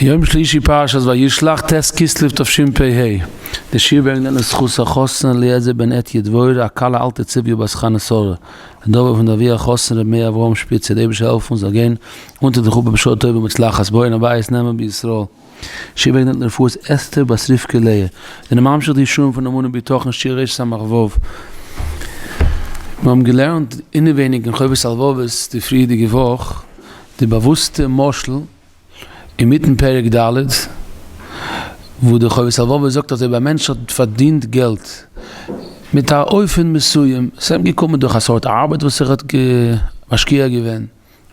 יום שלישי פרשת וישלח ט' כסלו תשפ ה, די שיעור ברענגט נעמען זכות החתן אליעזר בן עטיה דבורה הכלה אלטע צביה בת חנה שרה, די דאווער פון די אבי החתן ר' מאיר אברהם שפיצער די אייבערשטער העלפן זאל גיין אונטער די חופה בשעה טובה ומוצלחת בויען א בית נאמן בישראל. שיעור ברענגט נעמען לרפואת אסתר בת רבקה לאה, זענען ממשיך די שיעורים פון אמונה בטחון שיעור רס"ו. מיר האבן געלערנט אינעווייניג אין חובת הלבבות די פריערדיגע וואך די באוואוסטע משל אינמיטן פרק ד', וואו דער חובת הלבבות זאגט אז אויב א מענטש האט פארדינט געלט מיט א אופן מסוים, ס'איז אים געקומען דורך א סארט ארבעט וואס ער האט משקיע געווען,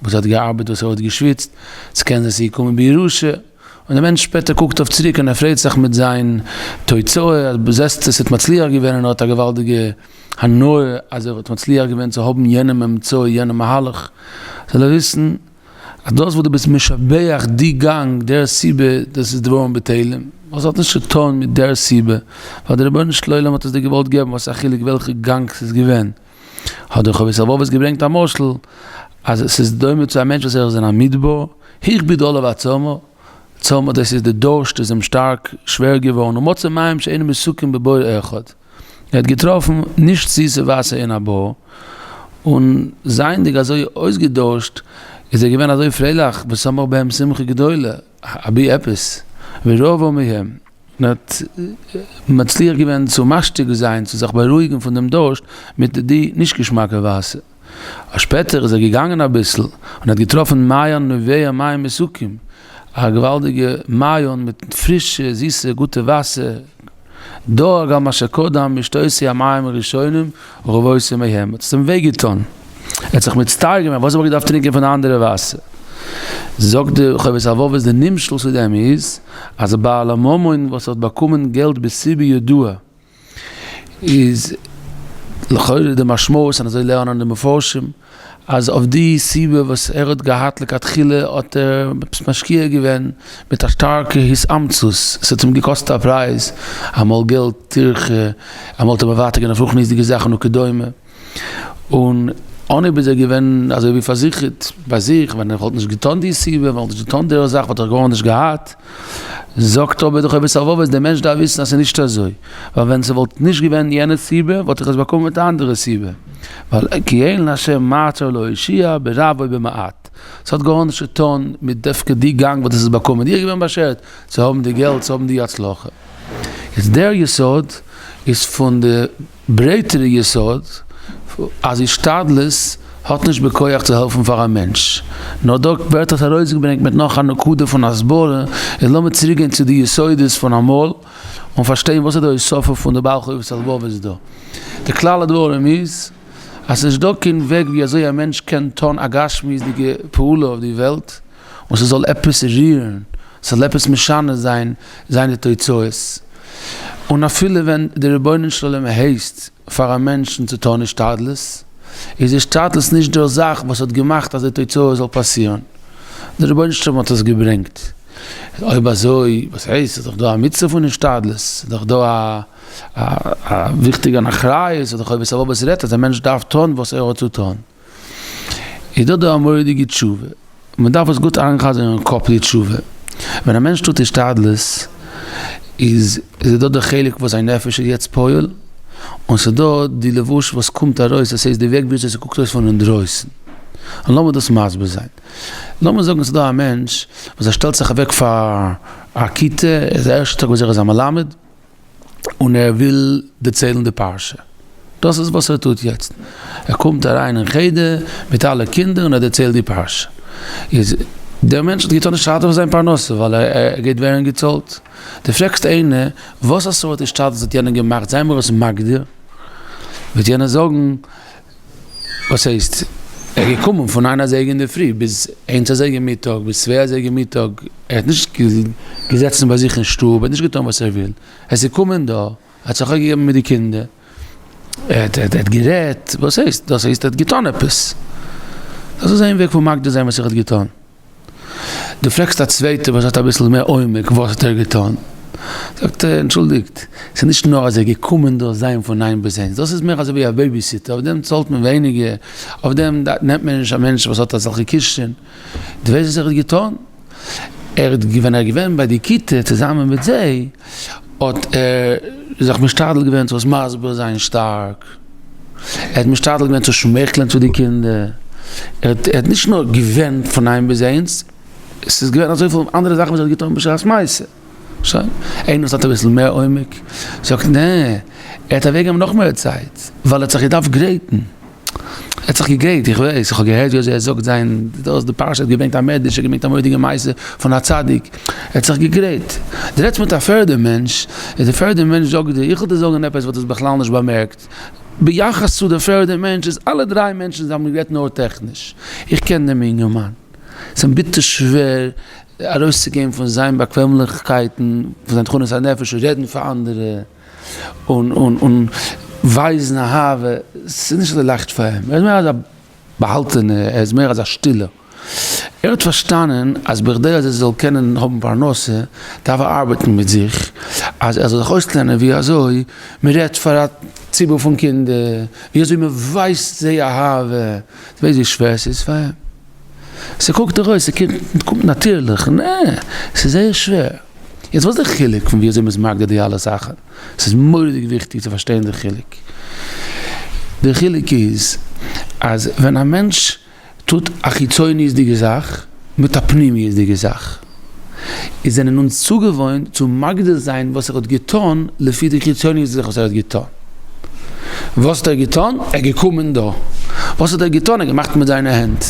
וואס ער האט געארבעט, וואס ער האט געשוויצט, ס'קען זיין ס'איז געקומען בירושה, און דער מענטש שפעטער קוקט אויף צוריק און ער פרייט זיך מיט זיין תוצאה, אז זעסט עס האט מצליח געווען און ער האט א געוואלדיגע הנאה אז ער האט מצליח געווען צו האבן יענעם אמצעי, יענעם מהלך, זאל ער וויסן אז דאס וואס דו ביסט משבח די גאנג, דער סיבה, דאס איז דברים בטלים, וואס האט נישט צו טון מיט דער סיבה, ווייל דער רבונו של עולם האט עס דיר געוואלט געבן, וואס איז א חילוק וועלכע גאנג ס'איז געווען. האט דער חובת הלבבות געברענגט א משל, אז עס איז דומה צו א מענטש וואס ער איז אין א מדבר, הכביד עליו הצמא, צמא דאס איז די דורשט איז אים שטארק שווער געווארן, ומצא מים שאינם מתוקים בבור אחד, ער האט געטראפן נישט זיסע וואסער אין א בור, און זייענדיג אזוי אויסגעדורשט איז ער געווען אזוי פרייליך, ושמח בהם שמחה גדולה, אבי עפעס, ורבה מהם, און האט מצליח געווען צו משתיק זיין, צו זיך בארואיגן פון דעם דורשט מיט די נישט געשמאקע וואסער. שפעטער איז ער געגאנגען אביסל און האט געטראפן מעיין נובע מים מתוקים, א געוואלדיגע מעיין מיט פרישע זיסע גוטע וואסער, דאג על מה שקדם משתותי המים הראשונים ורבותי מהם, האט עס אים וויי געטון, ער האט זיך מצטער געווען, וואס האב איך געדארפט טרינקען פון די אנדערע וואסער? זאגט די חובת הלבבות די נמשל צו דעם איז, אז א בעל הממון וואס האט באקומען געלט בסיבה ידועה, איז לכאורה די משמעות און אזוי לערנען די מפרשים אז אויף די סיבה וואס ער האט געהאט לכתחילה האט ער עפעס משקיע געווען מיט א שטארקע התאמצות, עס האט אים געקאסט א פרייז, אמאל געלט, טירחה, אמאל האט ער מוותר געווען אויף רוחניות'דיגע זאכן וכדומה, און אנהויב איז ער געווען אזוי ווי פארזיכערט ביי זיך, ווען ער וואלט נישט געטון די סיבה, ווען ער וואלט נישט געטון די זאך וואלט ער גארנישט געהאט. זאגט אבער דער חובת הלבבות, דער מענטש דארף וויסן אז ס'איז נישט אזוי, ווייל ווען ס'וואלט נישט געווען יענע סיבה וואלט איך עס באקומען מיט א אנדערע סיבה, ווייל כי אין לה' מעצור להושיע ברב או במעט, ס'האט גארנישט צו טון מיט דווקא די גאנג וואס דאס איז באקומען, דיר איז געווען באשערט צו האבן די געלט, צו האבן די הצלחה. איז דער יסוד איז פון די. ברייטערע יסוד אז השתדלות האט נישט בכח צו העלפן פאר א מענטש, נאר דא ווערט עס ארויסגעברענגט מיט נאך א נקודה פון הסברה, איז לאמיר צוריק גיין צו די יסודות פון אמאל און פארשטיין וואס איז די הוספה פון די בעל חובת הלבבות דא. די כלל הדברים איז אז ס'נישט דא קיין וועג ווי אזוי א מענטש קען טון א גשמיות'דיגע פעולה אויף די וועלט און ס'זאל עפעס רירן, ס'זאל עפעס משנה זיין זיינע תוצאות. און אפילו ווען דער רבונו של עולם הייסט פאר א מענטשן צו טון השתדלות, איז השתדלות נישט דער זאך וואס האט געמאכט אז די תוצאה זאל פאסירן. דער רבונו של עולם האט עס געברענגט. אויב אזוי, וואס הייסט? ס'איז דאך דא א מצוה פון השתדלות, ס'איז דאך דא א א וויכטיגע אחריות, ס'איז דאך אויב עס רעדט אז א מענטש דארף טון וואס ער האט צו טון. איז דא דא א מורא'דיגע תשובה, מען דארף עס גוט איינ'חזר'ן אין קאפ די תשובה, ווען א מענטש טוט השתדלות איז איז דא די חלק וואס זיין נפש איז יעצט פועל, און ס'איז דא די לבוש וואס קומט ארויס, דאס הייסט די וועג וויאזוי ס'קוקט אויס פון אינדרויסן, און לאמיר דאס מסביר זיין, לאמיר זאגן ס'איז דא א מענטש וואס ער שטעלט זיך אוועק פאר א כיתה, עס איז די ערשטע טאג וואס ער איז א מלמד, און ער וויל דערציילן די פרשה. דאס איז וואס ער טוט יעצט. ער קומט אריין אין חדר מיט אלע קינדער און ער דערציילט די פרשה. איז דער מענטש האט געטון השתדלות פאר זיין פרנסה ווייל ער גייט ווערן געצאלט. דו פרעגסט איינער וואס א סארט השתדלות האט יענער געמאכט, זיי מיר עס מגדיר. וועט יענער זאגן, וואס הייסט? ער איז געקומען פון ניין אזייגער אינדערפרי ביז איינס אזייגער מיטאג ביז צוויי אזייגער מיטאג, ער האט נישט געזעצן ביי זיך אין שטוב, ער האט נישט געטון וואס ער וויל, ער איז געקומען דא, ער האט זיך אפגעגעבן מיט די קינדער, ער האט גערעדט, וואס הייסט? דאס הייסט ער האט געטון עפעס. דאס איז איין וועג פון מגדיר זיין וואס ער האט געטון. דו פרעגסט א צווייטער וואס האט אביסל מער עומק וואס האט ער געטון, זאגט ער אנטשולדיגט, ס'איז נישט נאר אז ער איז געקומען דא זיין פון ניין ביז איינס, דאס איז מער אזוי ווי א babysitter, אויף דעם צאלט מען ווייניגער, אויף דעם נעמט מען נישט א מענטש וואס האט אזעלכע כשרון, דו ווייסט וואס ער האט געטון? ער האט ווען ער איז געווען ביי די כיתה צוזאמען מיט זיי, האט ער זיך משתדל געווען צו עס מסביר זיין שטארק, ער האט משתדל געווען צו שמייכלען צו די קינדער, ער האט נישט נאר געווען פון איין ביז איינס, עס איז געווען אזויפיל אנדערע זאכן וואס ער האט געטון בשעת מעשה. שוין, איינער וואס האט אביסל מער עומק זאגט נע, ער האט אוועקגענומען נאך מער צייט, ווייל ער האט זיך געדארפט גרייטן. ער האט זיך געגרייט, איך ווייס, איך האב געהערט ווי אזוי ער זאגט זיין, דאס די פרשה האט געברענגט א מדרש, ער האט געברענגט א מורא'דיגע מעשה פון א צדיק, ער האט זיך געגרייט. דו רעדסט מיט א פערדע מענטש, איז די פערדע מענטש זאגט דיר, איך וועל דיר זאגן עפעס וואס דו האסט בכלל נישט באמערקט, ביחס צו די פערדע מענטש איז אלע דריי מענטשן זיי האבן גערעדט נאר טעכניש, איך קען דעם אינגערמאן, ס'איז אים ביטער שווער ארויסצוגיין פון זיין באקוועמליכקייטן, פון זיין תכונות הנפש, רעדן פאר אנדערע. און און און ווייזן אהבה, ס'איז נישט אזוי לייכט פאר אים, ער איז מער אזא באהאלטענע, ער איז מער אזא שטילער, ער האט פארשטאנען אז בכדי אז ער זאל קענען האבן פרנסה דארף ער ארבעטן מיט זיך, אז ער זאל זיך אויסלערנען ווי אזוי מען רעדט פאר א ציבור פון קינדער, ווי אזוי מען ווייזט זיי אהבה, דו ווייסט ווי שווער ס'איז פאר אים? ס'קוקט דיר אויס ס'קומט נאטירליך, נע, ס'איז זייער שווער. יעצט וואס איז די חילוק פון ווי אזוי מ'איז מגדיר די אלע זאכן? ס'איז מורא'דיג וויכטיג צו פארשטיין די חילוק. די חילוק איז אז ווען א מענטש טוט א חיצוניות'דיגע זאך מיט א פנימיות'דיגע זאך, איז זענען אונז צוגעוואוינט צו מגדיר זיין וואס ער האט געטון לפי די חיצוניות'דיגע זאך וואס ער האט געטון. וואס האט ער געטון? ער איז געקומען דא. וואס האט ער געטון? ער האט געמאכט מיט זיינע הענט.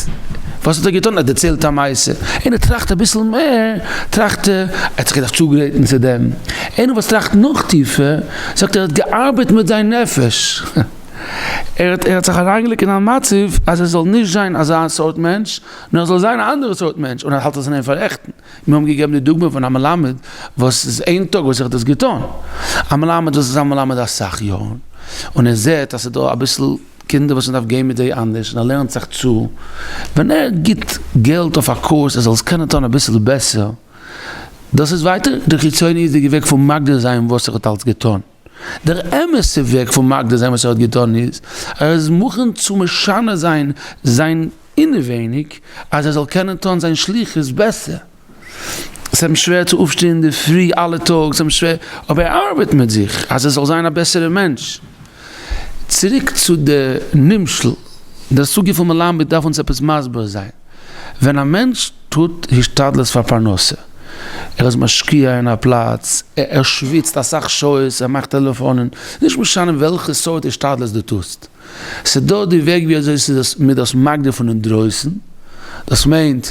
וואס האט ער געטון? ער האט דערציילט א מעשה. איינער טראכט אביסל מער, טראכט ער, ער האט זיך געדארפט צוגרייטן צו דעם. איינער וואס טראכט נאך טיפער, זאגט ער האט געארבעט מיט זיין נפש. ער האט ער האט זיך אריינגעלייגט אין א מצב אז ער זאל נישט זיין אזא סארט מענטש, נאר ער זאל זיין א אנדערע סארט מענטש, און ער האלט עס אין איין פאררעכטן. מיר האבן געגעבן די דוגמא פון א מלמד וואס איז איין טאג וואס ער האט עס געטון, א מלמד וואס איז א מלמד אסאך יארן, און ער זעט אז ס'איז דא אביסל קינדער וואס מ'דארף גיין מיט זיי אנדערש, און ער לערנט זיך צו, ווען ער גיבט געלט אויף א קורס ער זאל עס קענען טון אביסל בעסער, דאס איז ווייטער די חיצוניות'דיגע וועג פון מגדיר זיין וואס ער האט אלץ געטון. דער אמת'ע וועג פון מגדיר זיין וואס ער האט געטון איז, ער איז מוכן צו משנה זיין זיין אינעווייניג אז ער זאל קענען טון זיין שליחות בעסער. ס'איז אים שווער צו אויפשטיין אינדערפרי אלע טאג, ס'איז אים שווער, אבער ער ארבעט מיט זיך אז ער זאל זיין א בעסערע מענטש. צוריק צו די נמשל, דער סוגיא פון מלמד דארף אונז עפעס מסביר זיין. ווען א מענטש טוט השתדלות פאר פרנסה, ער איז משקיע אין א פלאץ, ער שוויצט אסאך שעות, ער מאכט טעלעפאנען, נישט משנה וועלכע סארט השתדלות דו טוסט, ס'דא די וועג ווי אזוי ס'איז מ'איז דאס מגדיר פון אינדרויסן, דאס מיינט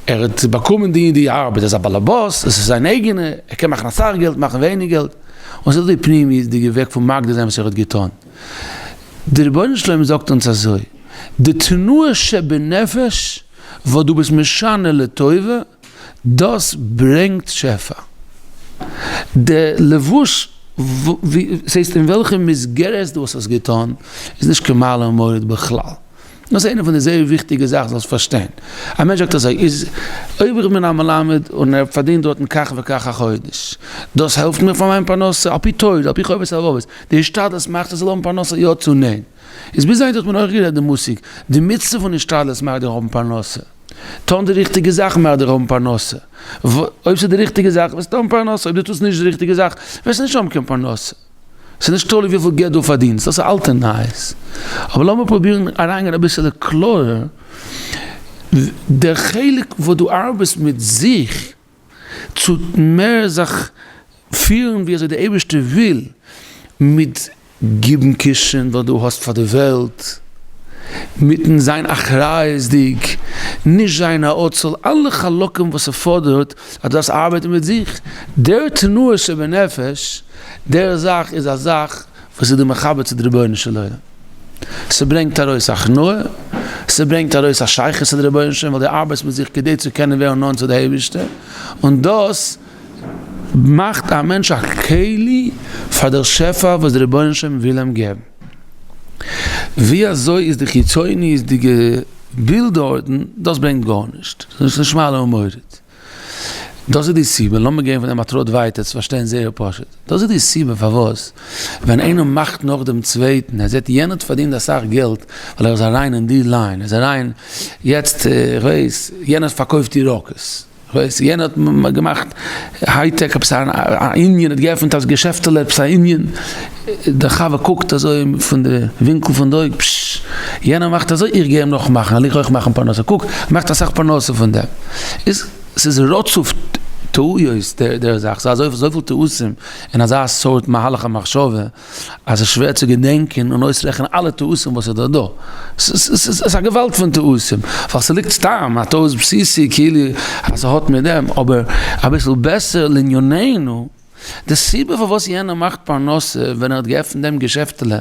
ער האט באקומען די און די ארבעט, ער איז א באלעבאס, עס איז זיין אייגענע, ער קען מאכן אסאך געלט, מאכן ווייניג געלט, און ס'איז דא די פנימיות'דיגע וועג פון מגדיר זיין וואס ער האט געטון. די רבונו של עולם זאגט אונז אזוי, די תנועה שבנפש וואס דו ביסט משנה לטובה, דאס ברענגט שפע. די לבוש, ס'הייסט אין וועלכע מסגרת דו האסט עס געטון, איז נישט קיין מעלה ומוריד בכלל. דאס איז איינע פון די זייער וויכטיגע זאכן זאלסט פארשטיין. א מענטש זאגט אזוי, איז אויב איך בין א מלמד און ער פארדינט דארטן כך וכך א חודש, דאס העלפט מיר פאר מיין פרנסה, על פי תורה, על פי חובת הלבבות, די השתדלות מאכט ער זאל האבן פרנסה יא צו ניין. איז ביז היינט האט מען אויך גערעדט די מושג, די מצוה פון השתדלות מאכט דיר האבן פרנסה. טון די ריכטיגע זאך מאכט דיר האבן פרנסה. אויב ס'איז די ריכטיגע זאך וועסטו האבן פרנסה, אויב דו טוסט נישט די ריכטיגע זאך וועסטו נישט האבן קיין פרנסה. ס'איז נישט תלוי וויפיל געלט דו פארדינסט, דאס איז אלטע נייעס. אבער לאמיר פרובירן אריינגיין אביסעלע קלארער, דער חלק וואס דו ארבעסט מיט זיך צו מער זיך פירן ווי אזוי דער אייבערשטער וויל, מיט גיבן קישן וואס דו האסט פאר די וועלט, מיטן זיין אחריות'דיג, נישט זיין א עצל, אלע חלקים וואס ס'פאדערט אז דו דארפסט ארבעטן מיט זיך, דער תנועה שבנפש, דער זאך איז א זאך וואס איז דיר מחבר צו די רבונו של עולם, ס'ברענגט ארויס הכנעה, ס'ברענגט ארויס א שייכות צו די רבונו של עולם, ווייל דו ארבעסט מיט זיך כדי צו קענען ווערן נאנט צו די אייבערשטער, און דאס מאכט א מענטש א כלי פאר דער שפע וואס דער רבונו של עולם וויל אים געבן. ווי אזוי איז די חיצוניות'דיגע בילד דארטן, דאס ברענגט גארנישט, ס'איז נישט מעלה ומוריד. דאס איז די סיבה, לאמיר גיין פון דעם א טראט ווייטער צו פארשטיין זייער פשוט. דאס איז די סיבה פארוואס ווען איינער מאכט נאך דעם צווייטן, ער זעט יענער האט פארדינט אסאך געלט ווייל ער איז אריין אין די line, ער איז אריין יעצט, איך ווייס, יענער פארקויפט ירקות. כ'ווייס יענער האט געמאכט high-tech עפעס א ענין, האט געעפנט א געשעפטעלע עפעס א ענין, דער חבר קוקט אזוי פון די ווינקל פון די אויג, פששש, יענער מאכט אזוי, איך גיי אים נאכמאכן, וועל איך אויך מאכן פרנסה, קוק, ער מאכט אסאך פרנסה פון דעם. איז ס'איז רצוף טעויות דער זאך, ס'איז אזויפיל טעותים אין אזא סארט מהלך המחשבה, אז ס'איז שווער צו געדענקען און אויסרעכענען אלע טעותים וואס איז דא דא. ס'איז א געוואלד פון טעותים, ווייל ס'ליגט סתם א טעות בסיסי כאילו אז ס'האט מיט דעם, אבער אביסל בעסער לענינינו, די סיבה פארוואס יענער מאכט פרנסה ווען ער האט געעפנט דעם געשעפטעלע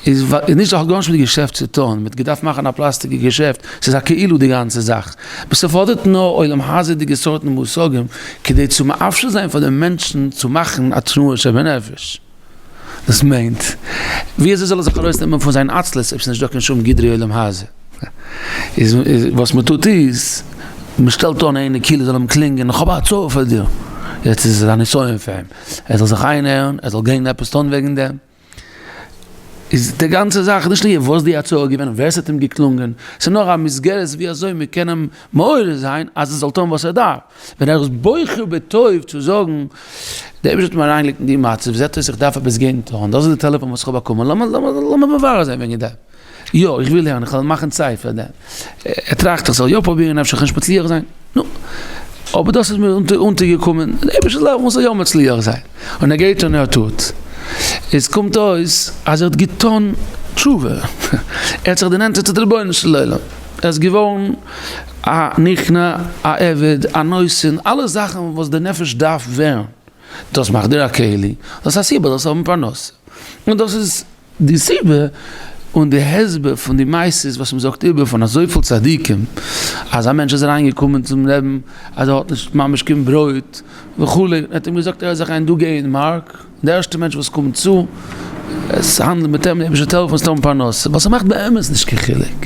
איז ווייל נישט האט גארנישט מיט די געשעפט צו טון, מ'האט געדארפט מאכן א פלאסטיגע געשעפט, ס'איז א כאילו די גאנצע זאך, ס'פאדערט נאר עולם הזה'דיגע סארטן מושגים כדי צו מאפשר זיין פאר די מענטשן צו מאכן א תנועה שבנפש. דאס מיינט, ווי אזוי זאל ער זיך ארויסנעמען פון זיין עצלות אויב ס'איז נישטא קיין שום גדרי עולם הזה? איז וואס מ'טוט איז, מ'שטעלט אן איינער כאילו זאל אים קלינגען, איך האב א הצעה פאר דיר. יעצט איז עס א נסיון פאר אים, ער זאל זיך איינהערן, ער זאל גיין עפעס טון וועגן דעם. איז די גאנצע זאך נישט נוגע וואס די הצעה איז געווען און ווער ס'האט אים געקלונגען, ס'איז נאר א מסגרת ווי אזוי מ'קען אים מעורר זיין אז ער זאל טון וואס ער דארף. ווען ער איז בוחר בטוב צו זאגן, דער אייבערשטער האט מיר אריינגעלייגט אין די מצב, זעט אויס איך דארף עפעס גיין טון, דאס איז די טעלעפאן וואס איך האב באקומען, לאמיר מברר זיין וועגן דעם. יא, איך וויל הערן, איך וועל מאכן צייט פאר דעם. ער טראכט איך זאל יא פרובירן, אפשר איך נישט מצליח זיין. נו, אבער דאס איז מיר אונטערגעקומען, דער אייבערשטער זאל העלפן איך זאל יא מצליח זיין. און ער גייט און ער טוט. עס קומט אויס אז ער האט געטון תשובה. ער האט זיך דערנענטערט צו די רבונו של עולם. ער איז געווארן א נכנע, א עבד, א נותן, אלע זאכן וואס די נפש דארף ווערן. דאס מאכט דיר א כלי, דאס איז א סיבה זאלסט האבן פרנסה. און דאס איז די סיבה און די הסבר פון די מעשות וואס מען זאגט איבער פון אזויפיל צדיקים, אז א מענטש איז אריין געקומען צום רעבן אז ער האט נישט ממש קיין ברויט וכו', ער האט אים געזאגט ער זאל זיך גיין דא גיי אין מארק, די ערשטע מענטש וואס קומט צו עס האנדלען מיט אים, די אייבערשטער וועט העלפן וועסט האבן פרנסה, ווייל ס'מאכט באמת נישט קיין חילוק,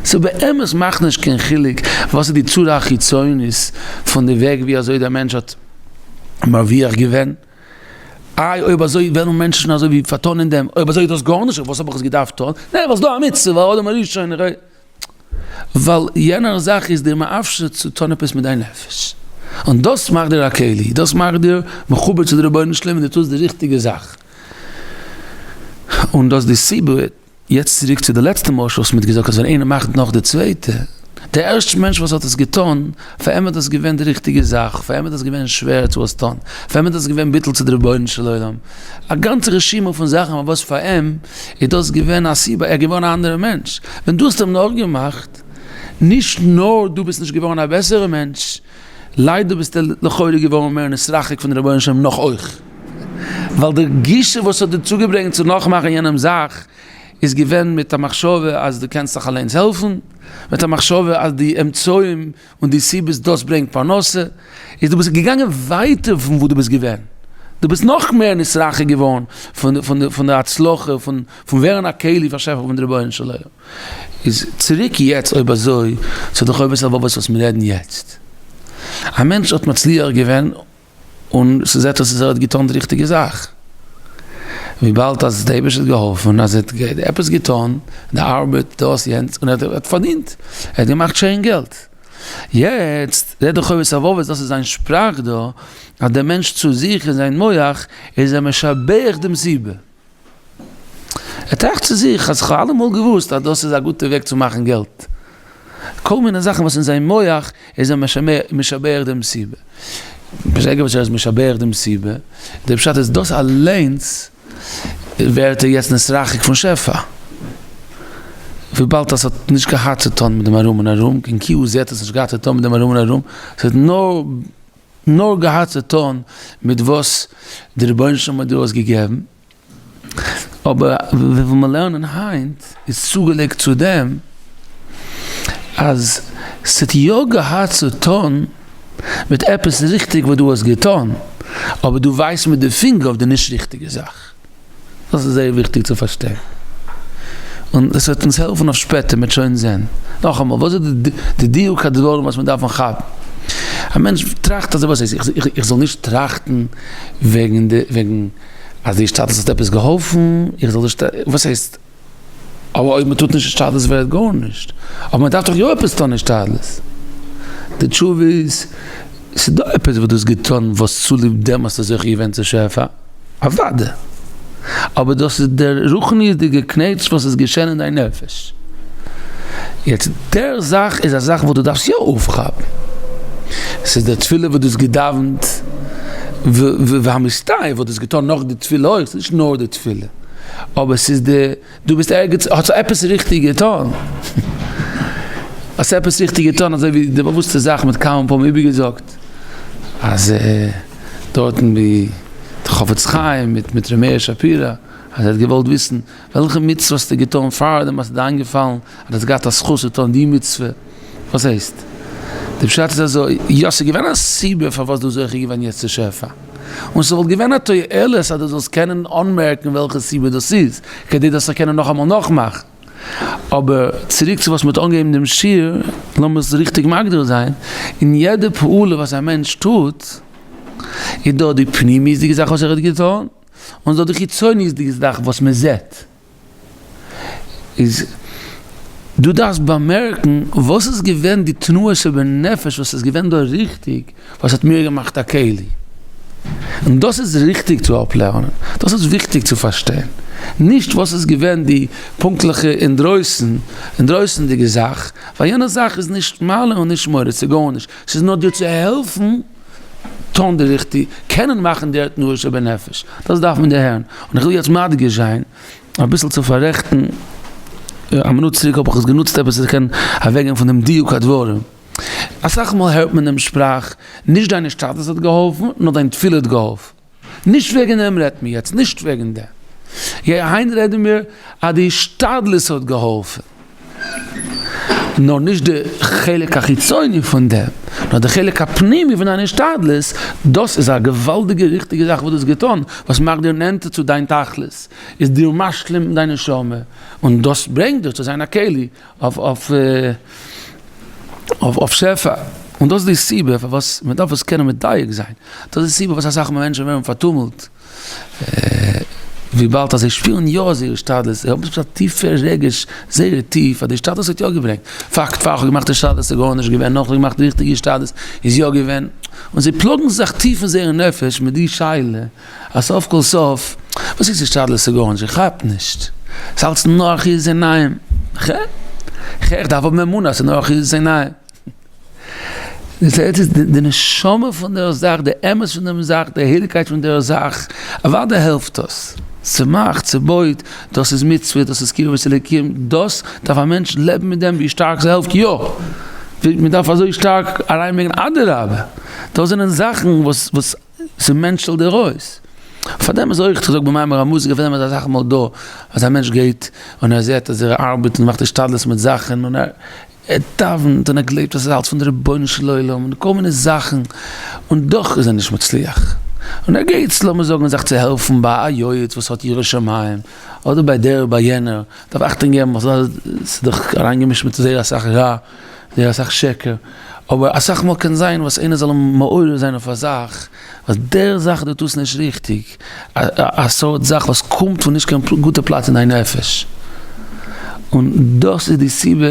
ס'באמת מאכט נישט קיין חילוק וואס איז די צורה החיצונית פון די וועג ווי אזוי דער מענטש האט מרוויח געווען. איי אויב אזוי וועלן מענטשן אזוי ווי פארטון אין דעם, אויב אזוי איז דאס גארנישט, וואס האב איך עס געדארפט טון? נע ווייל ס'דא א מצוה, ווייל אדם הראשון, ווייל יענער זאך איז דיר מאפשר צו טון עפעס מיט דיין נפש, און דאס מאכט דיר א כלי, דאס מאכט דיר מחובר צו די רבונו של עולם און דו טוסט די ריכטיגע זאך, און דאס די סיבה. יעצט צוריק צו די לעצטע משל וואס מ'האט געזאגט אז ווען איינער מאכט נאך די צווייטע, די ערשטע מענטש וואס האט עס געטון, פאר אים איז דאס געווען די ריכטיגע זאך, פאר אים איז דאס געווען שווער צו עס טון, פאר אים איז דאס געווען ביטול צו די רבונו של עולם, א גאנצע רשימה פון זאכן פארוואס פאר אים איז דאס געווען א סיבה, ער איז געווארן א אנדערע מענטש. ווען דו האסט אים נאכגעמאכט, נישט נאר דו ביסט נישט געווארן א בעסערע מענטש, ליידער ביסטו לכאורה געווארן מער נתרחק פון די רבונו של עולם נאך אויך, ווייל די גישה וואס האט דיר צוגעברענגט צו נאכמאכן יענעמ'ס זאך איז געווען מיט א מחשבה אז דו קענסט זיך אליינס העלפן, מיט א מחשבה אז די אמצעים און די סיבות דאס ברענגט פרנסה, איז דו ביסט געגאנגען ווייטער פון וואו דו ביסט געווען, דו ביסט נאך מער נתרחק געווארן פון די הצלחה, פון ווערן א כלי פאר שפע פון די רבונו של עולם. איז צוריק יעצט אויב אזוי צו די חובת הלבבות וואס מיר רעדן יעצט. א מענטש האט מצליח געווען און ס'זעט אויס אז ער האט געטון די ריכטיגע זאך. וויבאלד אז די אייבערשטער האט געהאלפן אז ער האט עפעס געטון, די ארבעט, דאס יענץ, און ער האט פארדינט, ער האט געמאכט שיין געלט. יעצט רעדט די חובת הלבבות, דאס איז זיין שפראך דא, אז דער מענטש צו זיך אין זיין מח איז ער משבח דעם סיבה. ער טראכט צו זיך אז כ'האב אלעמאל געוואוסט אז דאס איז א גוטע וועג צו מאכן געלט. כל מיני זאכן וואס אין זיין מח איז ער משבח דעם סיבה. ברגע וואס ער איז משבח דעם סיבה, דער פשט איז דאס אליינס ווערט ער יעצט נתרחק פון שפע. וויבאלד אז ס'האט נישט געהאט צו טון מיט דעם ארום און ארום, קיין כי הוא זה האט עס נישט געהאט צו טון מיט דעם ארום און ארום, ס'האט נאר נאר געהאט צו טון מיט וואס די רבונו של עולם האט דיר אויסגעגעבן, אבער וויפיל מיר לערנען היינט איז צוגעלייגט צו דעם אז ס'האט יא געהאט צו טון מיט עפעס ריכטיג וואס דו האסט געטון, אבער דו ווייזט מיט די פינגער אויף די נישט ריכטיגע זאך. דאס איז זייער וויכטיג צו פארשטיין, און עס וועט אונז העלפן אויף שפעטער, מ'וועט שוין זען. נאכאמאל, וואס איז די דיוק הדברים וואס מיר דארפן כאפן? א מענטש טראכט אזוי, וואס הייסט, איך זאל נישט טראכטן וועגן די, וועגן אז די השתדלות האט עפעס געהאלפן, איך זאל נישט, וואס הייסט, אבער אויב מען טוט נישט השתדלות ווערט גארנישט, אבער מען דארף דאך יא עפעס טון השתדלות. די תשובה איז, ס'איז דא עפעס וואס דו האסט געטון וואס צוליב דעם האסטו זוכה געווען צו שפע? אוודאי! אבער דאס איז דער רוחניות'דיגע קנעטש וואס איז געשען אין דיין נפש. יעצט, דער זאך איז א זאך וואס דו דארפסט יא אויפכאפן. ס'איז דער תפילה וואס דו האסט געדאווענט, והמסתעף וואס דו האסט געטון נאך די תפילה אויך, ס'איז נישט נאר די תפילה, אבער ס'איז די. דו ביסט ערגעץ, האסט עפעס ריכטיג געטון? האסט עפעס ריכטיג געטון אזוי ווי די באוואוסטע זאך מ'האט כמה פעמים איבערגעזאגט אז דארטן ווי די חפץ חיים מיט מיט ר' מאיר שפירא אז ער האט געוואלט וויסן וועלכע מצוה האסטו געטון פארדעם אז ס'איז דיר איינגעפאלן אז דו האסט געהאט א זכות צו טון די מצוה, וואס הייסט? די פשט איז אזוי, יא ס'איז געווען א סיבה פארוואס דו ביסט זוכה געווען יעצט צו שפע. און ס'וואלט געווען א תועלת אז דו זאלסט קענען אנמערקן וועלכע סיבה דאס איז, כדי דאס זאל קענען נאכאמאל נאכמאכן. אבער צוריק צו וואס מ'האט אנגעהויבן דעם שיעור, לאמיר עס ריכטיג מגדיר זיין, אין יעדע פעולה וואס א מענטש טוט, איז דא די פנימיות'דיגע זאך וואס ער האט געטון, און ס'דא די חיצוניות'דיגע זאך וואס מ'זעט. איז דו דארפסט באמערקן וואס איז געווען די תנועה שבנפש וואס איז געווען דא ריכטיג וואס האט מיר געמאכט א כלי, און דאס איז ריכטיג צו אפלערנען, דאס איז וויכטיג צו פארשטיין, נישט וואס איז געווען די פונקטליכע אינדרויסן, אינדרויסנדיגע זאך, ווייל יענע זאך איז נישט מעלה און נישט מוריד, ס'איז גארנישט, ס'איז נאר דיר צו העלפן טון די ריכטיג, קענען מאכן די תנועה שבנפש, דאס דארף מען דערהערן, און איך וויל יעצט מדגיש זיין. אביסל צו פאררעכטן, א מינוט צוריק האב איך עס גענוצט עפעס איך קען אוועקגיין פון דעם דיוק הדברים. אסאך מאל הערט מען דעם שפראך, נישט דיין השתדלות האט געהאלפן, נאר דיין תפילה האט געהאלפן. נישט וועגן דעם רעדט מען יעצט, נישט וועגן דעם. היינט רעדן מיר אז די השתדלות האט געהאלפן. נאר נישט די חלק החיצוני פון דעם, נאר די חלק הפנימי פון דיין השתדלות, דאס איז א געוואלדיגע ריכטיגע זאך וואס דו האסט געטון, וואס מאכט דיר נענטער צו דיין תכלית, איז דיר משלים דיין נשמה, און דאס ברענגט דיר צו זיין א כלי אויף שפע. און דאס איז די סיבה פארוואס מען דארף עס קענען מדייק זיין, דאס איז די סיבה פארוואס אסאך מענטשן ווערן פארטומלט, וויבאלד אז זיי שפירן יא זייער השתדלות, זיי האבן עפעס א טיפע רגש זייער טיף אז די השתדלות האט יא געברענגט, פאקט פאר איך האב געמאכט השתדלות איז גארנישט געווען, נאך איך האב געמאכט די ריכטיגע השתדלות איז יא געווען, און זיי פלאגן זיך טיף אין זייער נפש מיט די שאלה אז סוף כל סוף וואס איז השתדלות איז גארנישט, איך כאפ נישט, ס'איז אלץ נאר אחיזת עיניים, איך דארף האבן אמונה אז ס'איז נאר אחיזת עיניים. דאס איז די נשמה פון דער זאך, די אמת פון דעם זאך, די הייליגקייט פון דער זאך, אוודאי העלפט דאס, ס'מאכט, ס'בויט, דאס איז מצוה, דאס איז קרבת אלוקים, דאס דארף א מענטש לעבן מיט דעם ווי שטארק ס'העלפט יא, מען דארף אזוי שטארק אריינברענגען אדרבה, דאס זענען זאכן וואס וואס ס'מענטשלט דיר אויס, פארדעם איז אויך, כ'זאג במאמר המוסגר, פארדעם איז אסאך מאל דא אז א מענטש גייט און ער זעט אז ער ארבעט און מאכט השתדלות מיט זאכן און ער. ער דאווענט און ער גלייבט אז ס'איז אלץ פון די רבונו של עולם און כל מיני זאכן, און דאך איז ער נישט מצליח. און ער גייט לאמיר זאגן זיך צו העלפן ביי א יועץ וואס האט יראת שמים, אדער ביי דער ביי יענער, דארף אכטונג געבן ווייל ס'איז דאך אריינגעמישט מיט זייער אסאך רע, זייער אסאך שקר, אבער אסאך מאל קען זיין וואס איינער זאל אים מעורר זיין אויף א זאך, אז דער זאך דו טוסט נישט ריכטיג, א סארט זאך וואס קומט פון נישט קיין גוטע פלאץ אין דיין נפש, און דאס איז די סיבה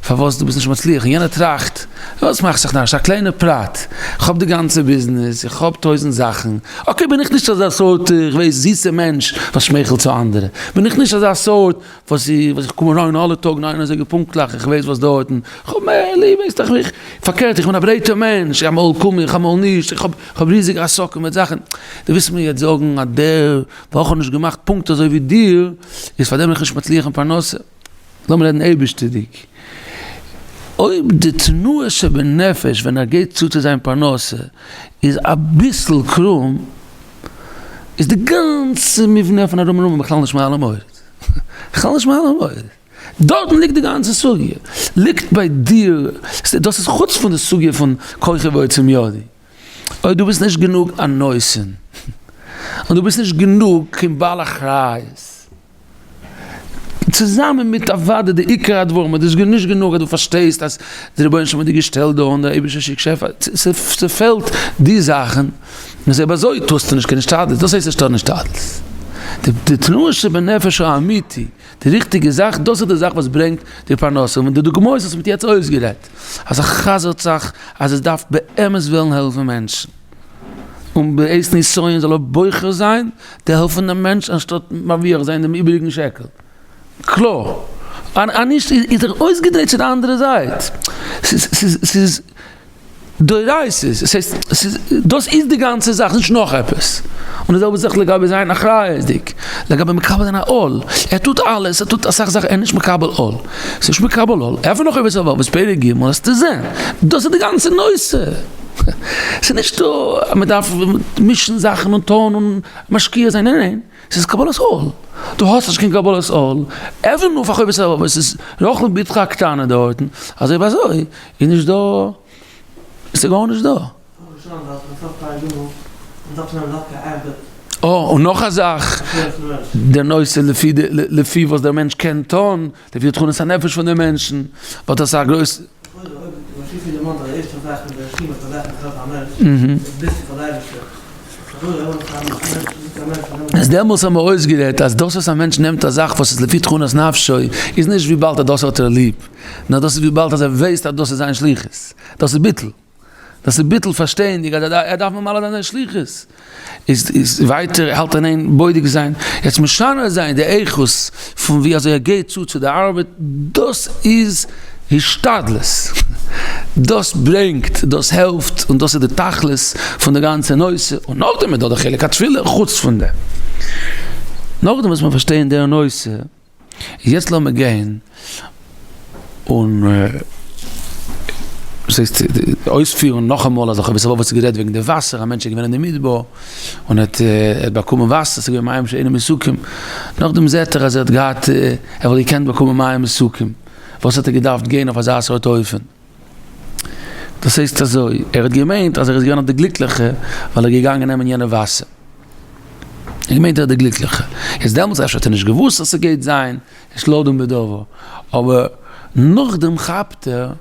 פארוואס דו ביסט נישט מצליח, און יענער טראכט, וואס מאכסט זיך נאריש, א קליינע פרט, איך האב די גאנצע ביזנעס, איך האב טויזענט זאכן, okay בין איך נישט אזא סארט איך ווייס זיסע מענטש וואס שמייכלט צו אנדערע, בין איך נישט אזא סארט וואס איך קום אריין אלע טאג ניין אזוי פונקטליך, איך ווייס וואס דארטן, איך האב מער ליב ווייסט דאך מיך, פארקערט איך בין א ברייטער מענטש, אמאל קום איך אמאל נישט, איך האב איך האב ריזיגע עסקים מיט זאכן, דו ווילסט מיר יעצט זאגן אז דער וואך האט נישט געמאכט פונקט אזוי ווי דיר, איז פארדעם בין איך נישט מצליח אין פרנסה? לאמיר רעדן אייבערשטערדיג, אויב די תנועה שבנפש ווען ער גייט צו צו זיין פרנסה איז אביסל קרום, איז די גאנצע מבנה פון ארום און ארום בכלל נישט מעלה מוריד. בכלל נישט מעלה מוריד. דארטן ליגט די גאנצע סוגיא. ליגט ביי דיר, דאס איז חוץ פון די סוגיא פון כוחי ועוצם ידי. אויב דו ביסט נישט גענוג א נותן, און דו ביסט נישט גענוג קיין בעל אחריות, צוזאמען מיט אוודאי די עיקר הדברים, אז דאס איז נישט גענוג אז דו פארשטייסט אז די רבונו של עולם האט דיר געשטעלט דא און דער אייבערשטער שיקט שפע, ס'פעלט די זאכן, און אויב אזוי טוסטו נישט קיין השתדלות, דאס הייסט נישט טון השתדלות. די תנועה שבנפש האמיתי, די ריכטיגע זאך, דאס איז די זאך וואס ברענגט די פרנסה, און די דוגמאות וואס מ'האט יעצט אויסגערעדט, אז עס חזר'ט זיך אז עס דארף באמת וועלן העלפן מענטשן, און בעת נסיון זאל ער בוחר זיין די העלפן דעם מענטש אנשטאט מרוויח זיין דעם איבעריגן שקל. קלאר, אז נישט איז ער אויסגעדרייט צו די אנדערע זייט, ס'איז דאורייתא'ס, עס הייסט, דאס איז די גאנצע זאך, נישט נאך עפעס. און די זעלבע זאך לגבי זיין אחריות'דיג, לגבי מקבל זיין א עול, ער טוט אלעס, ער טוט אסאך זאכן, ער איז נישט מקבל עול. ס'איז נישט מקבל עול, עפן נאך עפעס א ווארט, פרק ג' וועסטו זען, דאס איז די גאנצע נושא. ס'איז נישטא אז מ'דארף מישן זאכן און טון און משקיע זיין, ניין ניין. ס'איז קבלת עול. דו האסט נישט קיין קבלת עול, עפן אויף א חובת הלבבות, עס איז רחל בתך הקטנה דארטן, אזוי ביי אזוי איז נישט דא, עס איז גארנישט דא. אה, און נאך א זאך, דער נושא לפי די, לפי וואס דער מענטש קען טון, לפי די תכונות הנפש פון די מענטשן, וואלט אסאך גרויס. איז דעמאלס האבן מיר אויסגערעדט אז דאס וואס א מענטש נעמט א זאך וואס איז לפי תכונת נפשו איז נישט וויבאלד אז דאס האט ער ליב, נאר דאס איז וויבאלד אז ער ווייסט אז דאס איז זיין שליחות, דאס איז ביטול, דאס איז ביטול פארשטייענדיג אז ער דארף ממלא זיין זיין שליחות. איז איז ווייטער האלט אין איין בודק זיין, יעצט משנה זיין די איכות פון ווי אזוי ער גייט צו צו די ארבעט, דאס איז השתדלות, דאס ברענגט, דאס העלפט, און דאס איז די תכלית פון די גאנצע נושא, און נאכדעם איז דא די חלק התפילה חוץ פון דעם. נאכדעם וואס מיר פארשטייען דער נושא. יעצט לאמיר גיין און וואס הייסט אויספירן נאכאמאל אז איך האב אביסל גערעדט וועגן די וואסער, א מענטש איז געווען אין די מדבר און ער האט באקומען וואסער, ס'איז געווען מים שאינם מתוקים, נאכדעם זעט ער אז ער האט געהאט, ער וואלט געקענט באקומען מים מתוקים, וואס האט ער געדארפט גיין אויף אזא סארט אופן? דאס הייסט אזוי, ער האט געמיינט אז ער איז געווען די גליקליכע ווייל ער איז געגאנגען נעמען יענע וואסער. ער האט געמיינט ער איז די גליקליכע. איז דעמאלטס אפשר האט ער נישט געוואוסט אז ס'גייט זיין, יש לדון בדבר. אבער נאכדעם כאפט ער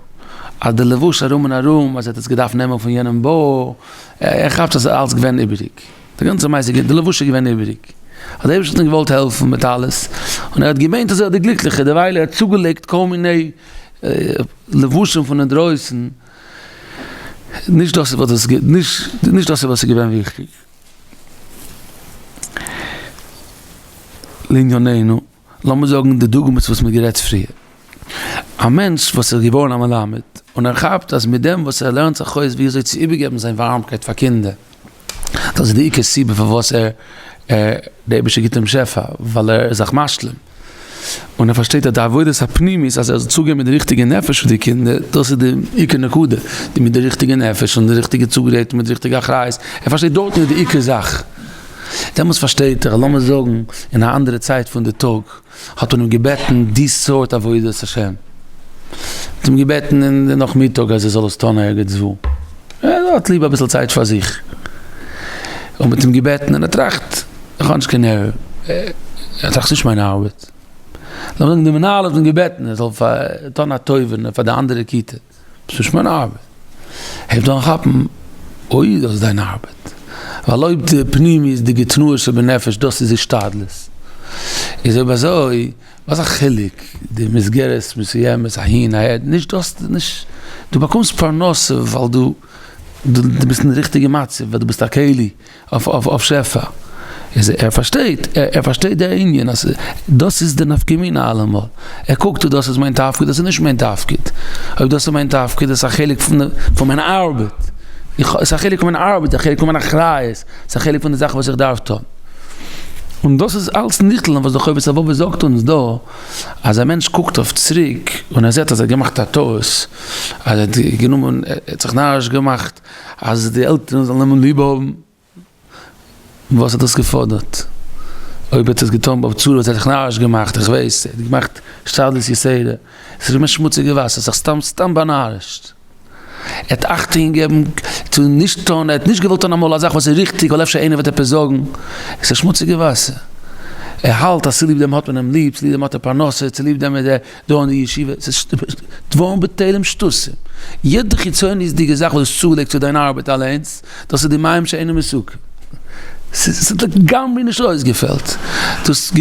אז די לבוש ארום און ארום, אז ער האט עס געדארפט נעמען פון יענעם בור, ער כאפט אז ס'איז אלץ געווען איבעריג. די גאנצע מעשה איז געווען, די לבוש איז געווען איבעריג. אז דער אייבערשטער האט אים געוואלט העלפן מיט אלעס, און ער האט געמיינט אז ער איז די גליקליכע, דערווייל ער האט צוגעלייגט כל מיני לבושים פון אינדרויסן, נישט דאס איז וואס עס נישט נישט דאס איז וואס איז געווען וויכטיג. לענינינו, לאמיר זאגן די דוגמאות וואס מ'האט גערעדט פריער. א מענטש וואס איז געווארן א מלמד, און ער כאפט אז מיט דעם וואס ער לערנט זיך אויס ווי אזוי צו איבערגעבן זיין ווארעמקייט פאר קינדער, דאס איז די עיקר סיבה פארוואס ער דער אייבערשטער גיט אים שפע, ווייל ער איז זיך משלים, און ער פארשטייט אז די עבודת הפנימית אז ער זאל צוגיין מיט די ריכטיגע נפש צו די קינדער, דאס איז די עיקר נקודה, די מיט די ריכטיגע נפש און די ריכטיגע צוגרייט און מיט די ריכטיגע אחריות, ער פארשטייט דארטן איז די עיקר זאך, דעמאלטס פארשטייט ער, לאמיר זאגן אין א אנדערע צייט פון די טאג. האט מען אים געבעטן די סארט עבודת השם, האט אים געבעטן אין די נאכמיטאג אז ער זאל עס טון ערגעץ וואו, ער האט ליב אביסל צייט פאר זיך, און מען האט אים געבעטן און ער טראכט, איך האב נישט קיין נערוו, ער טראכט ס'נישט מיין ארבעט, לאמיר זאגן די מנהל האט אים געבעטן ער זאל טון א טובה פאר די אנדערע כיתה. ס'נישט מיין ארבעט. הייבט אן כאפן, אוי דאס איז דיין ארבעט. ווייל אויב די פנימיות'דיגע תנועה שבנפש דאס איז השתדלות. איז אויב אזוי, וואס א חילוק די מסגרת מסוימת אהין אהער, נישט דאס נישט, דו באקומסט פרנסה ווייל דו דו ביסט אין די ריכטיגע מצב, ווייל דו ביסט א כלי. אויף שפע, איז ער פארשטייט, ער פארשטייט די ענין אז דאס איז די נפקא מינה אלעמאל, ער קוקט אויב דאס איז מיין תפקיד, דאס איז נישט מיין תפקיד, אויב דאס איז מיין תפקיד איז א חלק פון מיין ארבעט, עס איז א חלק פון מיין ארבעט, א חלק פון מיין אחריות, עס איז א חלק פון די זאך וואס איך דארף טון. און דאס איז אלץ נכלל אין וואס דער חובת הלבבות זאגט אונז דא, אז א מענטש קוקט אויף צוריק און ער זעט אז ער האט געמאכט א טעות, אז ער האט גענומען, ער האט זיך נאריש געמאכט, אז די עלטערן זאלן אים ליב האבן, וואס האט דאס געפאדערט? אויב האט ער עס געטון בצורה וואס ער האט זיך נאריש געמאכט, איך ווייס, ער האט געמאכט השתדלות יתירה, עס איז געווען שמוציגע וואסער, זיך סתם סתם באנארישט, ער האט אכטונג געגעבן צו נישט טון, ער האט נישט געוואלט טון אמאל א זאך וואס איז ריכטיג ווייל אפשר איינער וועט עפעס זאגן, עס איז שמוציגע וואסער, ער האלט אז צוליב דעם האט מען אים ליב, צוליב דעם האט ער פרנסה, צוליב דעם איז ער. דא אין די ישיבה, ס'איז דברים בטלים שטותים. יעדע חיצוניות'דיגע זאך וואס איז צוגעלייגט צו דיין ארבעט אליינס, דאס איז די מים שאינם מתוקים. ס'האט לגמרי נישט אויסגעפעלט, דו האסט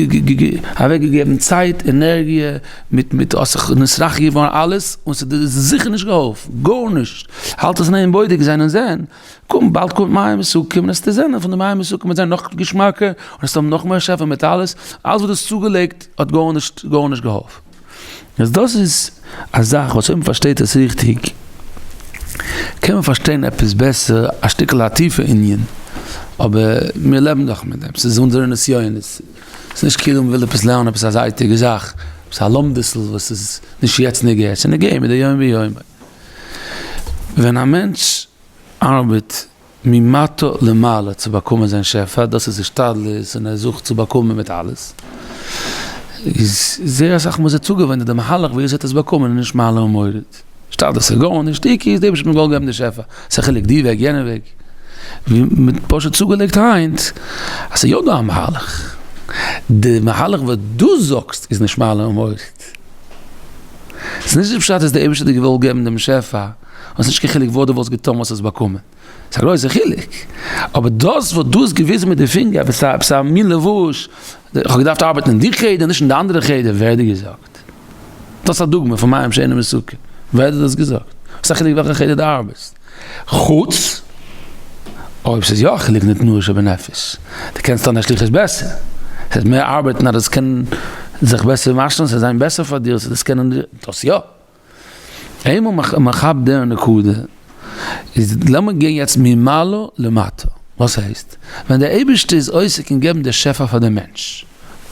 אוועקגעגעבן צייט, ענערגיע, מיט מיט האסט זיך נתרחק געווארן אלעס, און ס'האט דיר זיכער נישט געהאלפן, גארנישט, האלט עס אין איין בודק זיין און זען, קום באלד קומט מים מתוקים און וועסטו זען אז פון די מים מתוקים וועט זיין נאך געשמאקער, און וועסט האבן נאך מער שפע מיט אלעס, אלעס וואס דו האסט צוגעלייגט האט גארנישט גארנישט געהאלפן. איז דאס איז א זאך וואס אויב מ'פארשטייט עס ריכטיג קען מען פארשטיין עפעס בעסער א שטיקל א טיפע ענין, אבער מיר לעבן דאך מיט דעם, ס'איז אונזערע נסיונות, ס'איז נישט כאילו מ'וויל עפעס לערנען עפעס א זייטיגע זאך, עפעס א לומדות'ל וואס איז נישט יעצט נוגע, ס'איז נוגע מדי יום ביומו. ווען א מענטש ארבעט ממטה למעלה צו באקומען זיין שפע, דאס איז השתדלות און ער זוכט צו באקומען מיט אלעס, איז זייער אסאך מאל איז ער צוגעוואוינט אז די מהלך ווי אזוי ער האט עס באקומען איז נישט מעלה ומוריד, השתדלות איז גארנישט, די עיקר איז די אייבערשטער האט מיר געוואלט געבן די שפע, ס'איז א חילוק די וועג יענע וועג, ווי מען האט פשוט צוגעלייגט היינט אז ס'איז יא דא א מהלך, די מהלך וואס דו זאגסט איז נישט מעלה ומוריד, ס'איז נישט די פשט אז די אייבערשטער האט דיר געוואלט געבן דעם שפע, און ס'איז נישט קיין חילוק וואס דו וואלסט געטון וואלסט עס באקומען. ס'איז א גרויסע חילוק. אבער דאס וואס דו האסט געוויזן מיט די פינגער, עפעס א עפעס א מין לבוש, איך האב געדארפט ארבעטן אין די חדר, נישט אין די אנדערע חדר, ווער האט דיר געזאגט? דאס איז א דוגמא פון מים שאינם מתוקים. ווער האט דיר דאס געזאגט? וואס איז א חילוק וועלכע חדר דו ארבעסט? חוץ אויב ס'איז יא א חילוק אין די תנועה שבנפש. דו קענסט טון א שליחות בעסער. ס'איז מער ארבעטן אז דאס קען זיך בעסער משל'ן, ס'זאל זיין בעסער פאר דיר, ס'זאל דאס קענען, דאס יא. איינמאל מען כאפט די נקודה, איז לאמיר גיין יעצט ממעלה למטה, וואס הייסט? ווען דער אייבערשטער איז עוסק אין געבן די שפע פאר די מענטש,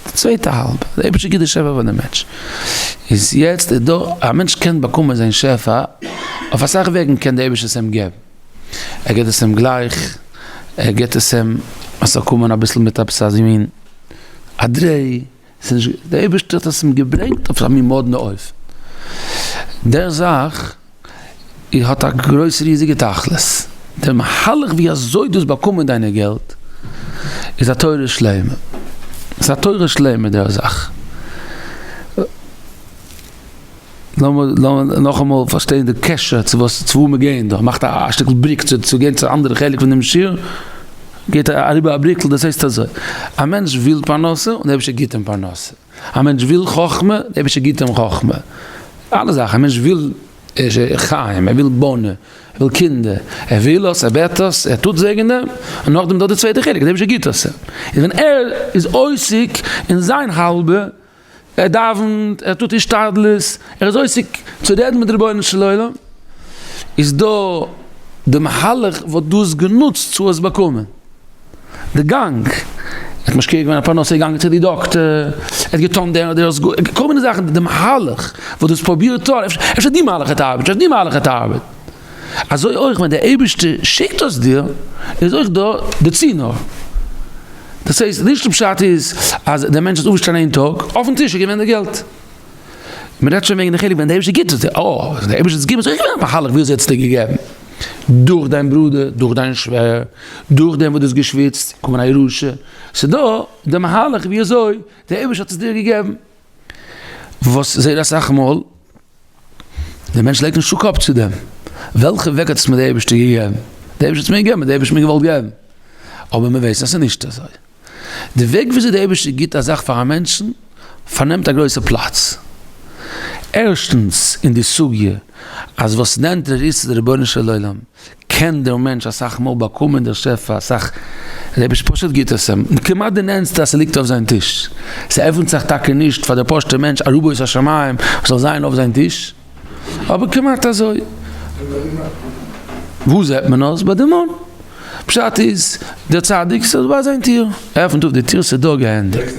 די צווייטע האלב, דער אייבערשטער גיבט די שפע פאר די מענטש, איז יעצט איז דא, א מענטש קען באקומען זיין שפע, אויף אסאך וועגן קען דער אייבערשטער עס אים געבן, ער גיבט עס אים גלייך, ער גיבט עס אים עס זאל קומען אביסל מיט עפעס אזא מין א דריי, ס'איז נישט, דער אייבערשטער האט עס אים געברענגט אויף א מין מאדנע אופן. דער זאך האט א גרויס ריזיגע תכלית. דער מהלך ווי אזוי דו האסט באקומען דיינע געלט איז א תורה שלימה. ס'איז א תורה שלימה דער זאך. לאמיר נאכאמאל פארשטיין די קשר צו וואס צו וואו מיר גייען דא, מאכט א שטיקל בריק צו צו גיין צו א אנדערע חלק פון דעם שיעור, גייט אריבער א בריקל, דאס הייסט אזוי, א מענטש וויל פרנסה און דער אייבערשטער גיט אים פרנסה, א מענטש וויל חכמה, דער אייבערשטער גיט אים חכמה, אלע זאכן, א מענטש וויל חיים, ער וויל בונה, ער וויל קינדער, ער וויל עס, ער בעט עס, ער טוט וועגן דעם, און נאכדעם דא די צווייטע חלק, דער אייבערשטער גיט עס אים, און ווען ער איז עוסק אין זיין האלבע, ער דאווענט, ער טוט השתדלות, ער איז עוסק צו רעדן מיט רבונו של עולם, איז דא די מהלך וואס דו האסט גענוצט צו עס באקומען, די גאנג, ער האט משקיע געווען א פרנסה, ער איז געגאנגען צו די דאקטער, ער האט געטון דעם אדער דאס, כל מיני זאכן, די מהלך וואס דו האסט פרובירט טון, אפשר די מהלך האט ארבעט, אפשר די מהלך האט ארבעט. אזוי אויך ווען דער אייבערשטער שיקט עס דיר, איז אויך דא די צינור. דאס הייסט, נישט די פשט איז אז דער מענטש איז אויפגעשטאנען איין טאג, אויפן טיש איז געווען די געלט. מען רעדט שוין וועגן די חלק ווען דער אייבערשטער גיבט עס דיר, אה, ווען דער אייבערשטער האט עס געגעבן איז אויך געווען א מהלך ווי אזוי האט עס דיר געגעבן. דורך דיין ברודער, דורך דיין שווער, דורך דעם וואס דו האסט געשוויצט, קומען א ירושה. ס'איז דא די מהלך ווי אזוי דער אייבערשטער האט עס דיר געגעבן. וואס זייער אסאך מאל. דער מענטש לייגט נישט צו קאפ צו דעם, וועלכע וועג האט עס מיר דער אייבערשטער געגעבן? דער אייבערשטער האט עס מיר געגעבן, דער אייבערשטער האט מיר געוואלט געבן. אבער מען ווייסט אז עס איז נישט אזוי. די וועג וויאזוי דער אייבערשטער גיבט א זאך פאר א מענטשן, פארנעמט א גרויסע פלאץ. ערשטנס אין די סוגיא אז וואס נענטער ער איז צו די רבונו של עולם, קען דער מענטש אסאך מאל באקומען דער שפע אסאך, דער אייבערשטער פשוט גיט עס אים, כמעט די נענסטע אז ס'ליגט אויף זיין טיש, ס'עפנט זיך טאקע נישט פאר דער פשוט'ער מענטש ארובות השמים זאל זיין אויף זיין טיש, אבער כמעט אזוי. וואו זעט מען עס? ביי די מן. פשט איז, דער צדיק ס'איז ביי זיין טיר, ער עפנט אויף די טיר ס'איז דא געענדיגט.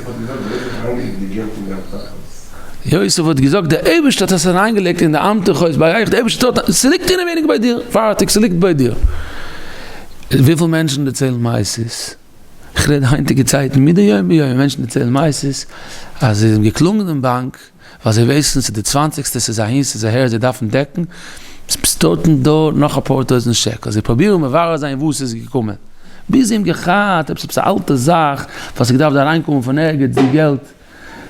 יוסף האט געזאגט, דער אייבערשטער האט עס אריינגעלייגט אין די אמתחות ביי אייך, דער אייבערשטער האט, ס'ליגט אינעווייניג ביי דיר, פארטיג, ס'ליגט ביי דיר. וויפיל מענטשן דערציילן מעשיות, איך רעד היינטיגע צייטן מדי יום ביומו, מענטשן דערציילן מעשיות אז זיי האבן געקלונגען אין באנק, ווייל זיי ווייסן ס'איז די צוואנציגסטע, ס'איז אהין ס'איז אהער, זיי דארפן דעקן, ס'איז דארטן דא נאך אפאר טויזנט שקל, זיי פרובירן מברר זיין וואו ס'איז געקומען, ביז זיי האבן געכאפט עפעס עפעס א אלטע זאך וואס האט געדארפט אריינקומען פון ערגעץ די געלט,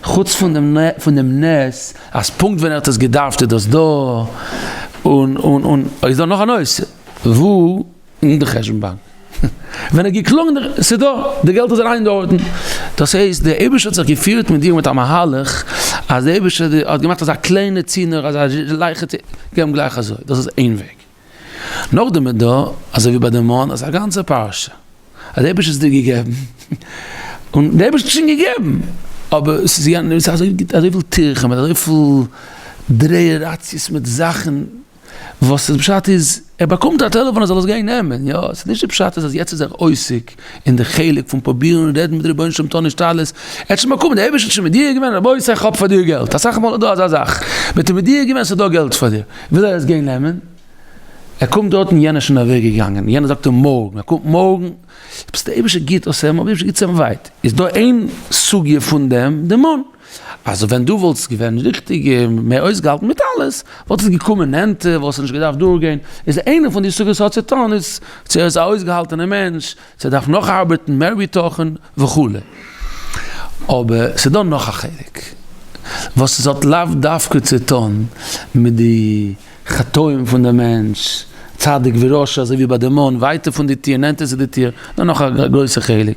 חוץ פון דעם פון דעם נס אז פונקט ווען ער האט עס געדארפט איז דאס דא, און און און איז דא נאך א נושא, וואו אין די חשבון באנק. ווען ער האט געקלונגען די, ס'איז דא, די געלט איז אריין דארטן. דאס הייסט, דער אייבערשטער האט זיך געפירט מיט דיר מיט א מהלך, אז דער אייבערשטער האט געמאכט אזא קליינע צינור, אזא לייכע צינור, געבן גלייך אזוי, דאס איז איין וועג. נאכדעם איז דא, אזוי ווי ביי די מן, אזא גאנצע פרשה, אז דער אייבערשטער האט עס דיר געגעבן, און דער אייבערשטער האט שוין געגעבן, אבער עס איז אזויפיל טירחא מיט אזויפיל דרייעראציעס מיט זאכן, וואס איז פשט איז ער באקומט א טעלעפאן ער זאל עס גיין נעמען, יא, ס'איז נישט די פשט איז אז יעצט איז ער עוסק אין די חלק פון פרובירן רעדן מיט רבונו של עולם טון השתדלות, ער האט שוין באקומען, די אייבערשטער האט שוין מודיע געווען רבותי איך האב פאר דיר געלט, אסאך מאל איז דא אזא זאך, מען האט אים מודיע געווען ס'איז דא געלט פאר דיר, וויל ער עס גיין נעמען, ער קומט דארטן יענער איז שוין אוועק געגאנגען, יענער זאגט אים מארגן, ער קומט מארגן, עפעס די אייבערשטער גיט עס אים, אבער די אייבערשטער גיט עס אים ווייט, איז דא איין סוגיא פון דעם, די מן. אז ווען דו וואלטסט געווען ריכטיג און מער אויסגעהאלטן מיט אלעס, וואלט עס געקומען נענטער, וואלסטו נישט געדארפט דורכגיין, איז איינע פון די סוגיות האט צו טון איז צו ער איז א אויסגעהאלטענער מענטש, צו ער דארף נאך ארבעטן, מער בטחון, וכו'. אבער ס'איז דא נאך א חלק, וואס עס האט לאו דווקא צו טון מיט די. חטאים פון דעם מענטש, צדיק ורשע, אזוי ווי ביי די מן, ווייטער פון די טיר, נענטער צו די טיר, דא נאך א גרויסע חלק,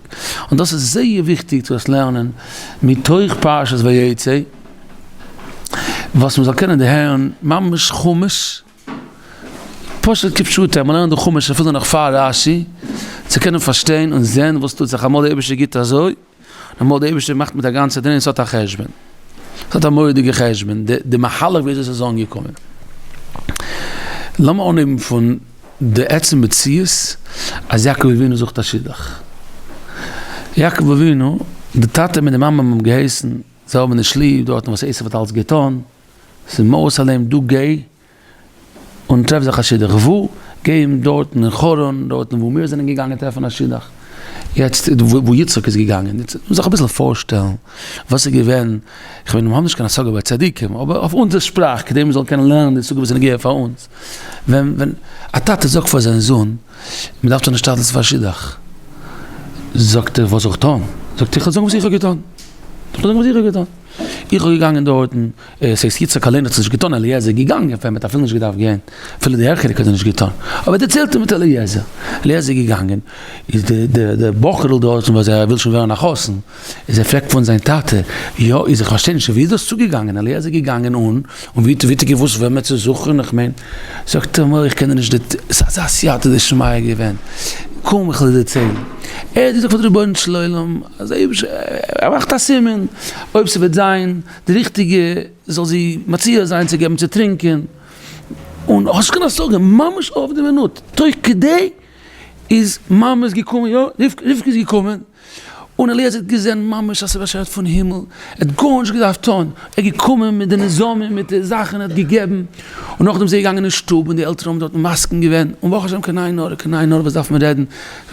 און דאס איז זייער וויכטיג צו עס לערנען מתוך פרשת ויצא, וואס מען זאל קענען דערהערן ממש חומש, פשוט כפשוטו, מען לערנט די חומש אפילו נאך פאר רשי, צו קענען פארשטיין און זען וואס טוט זיך, אמאל די אייבערשטער גיבט אזוי. אמאל די אייבערשטער מאכט מיט א גאנצע דין און ס'האט א חשבון. ס'האט א מורא'דיגע חשבון, די די מהלך ווי אזוי ס'איז אנגעקומען. לאמיר אנהייבן פון די עצם מציאות אז יעקב אבינו זוכט א שידוך. יעקב אבינו, די טאטע מיט די מאמע האבן אים געהייסן, זיי האבן נישט ליב דארטן וואס עשו האט אלץ געטון, ס'איז מאוס עליהם, דו גיי און טרעף זיך א שידוך. וואו? גיי אים דארטן אין חרן, דארטן וואו מיר זענען געגאנגען טרעפן א שידוך. יעצט וואו יצחק איז געגאנגען. יעצט מוז זיך אביסל פארשטעלן וואס איז געווען, איך מיין מיר האבן נישט קיין השגה ביי צדיקים, אבער אויף אונזער שפראך כדי מיר זאלן קענען לערנען די סוגיא וואס איז נוגע פאר אונז. ווען ווען א טאטע זאגט פאר זיין זון, מען דארף טון השתדלות פאר א שידוך. זאגט ער, וואס זאל איך טון? זאגט ער, איך וועל זאגן וואס איך האב געטון. איך וועל זאגן וואס איך האב געטון. איך האב געגאנגען דארטן. עס הייסט יצחק אליין האט עס נישט געטאן, אליעזר איז געגאנגען, פאר אים האט אפילו נישט געדארפט גיין, אפילו די העכערע האט ער נישט געטאן, אבער דערציילט ער מיט אליעזר, אליעזר איז געגאנגען, איז די די די בחור'ל דארטן וואס ער וויל שוין ווערן א חתן, איז ער פרעגט פון זיין טאטע, יא איז איך פארשטיי נישט ווי איז דאס צוגעגאנגען, אליעזר איז געגאנגען און און ווי ווי האט ער געוואוסט וועמען צו זוכן, איך מיין, זאגט ער מיר איך קען דיר נישט דערציילן, ס'איז אזא סייעתא דשמיא געווען, קום איך וועל דיר דערציילן, ער האט געזאגט פאר די רבונו של עולם, אז ער מאכט א סימן, אויב ס'וועט זיין. די ריכטיגע זאל זי מציע זיין צו געבן צו טרינקען, און האסט קיין השגה, ממש אויף די מינוט, תוך כדי איז ממש געקומען, יא, רבקה איז געקומען, און אליעזר האט געזען ממש אז ס'איז באשערט פון הימל, ער האט גארנישט געדארפט טון, ער איז געקומען מיט די נזמים, מיט די זאכן, ער האט געגעבן, און נאכדעם איז ער געגאנגען אין שטוב, און די עלטערן האבן דארט מסכים געווען, און ברוך השם קיין עין הרע, קיין עין הרע, וואס דארף מען רעדן,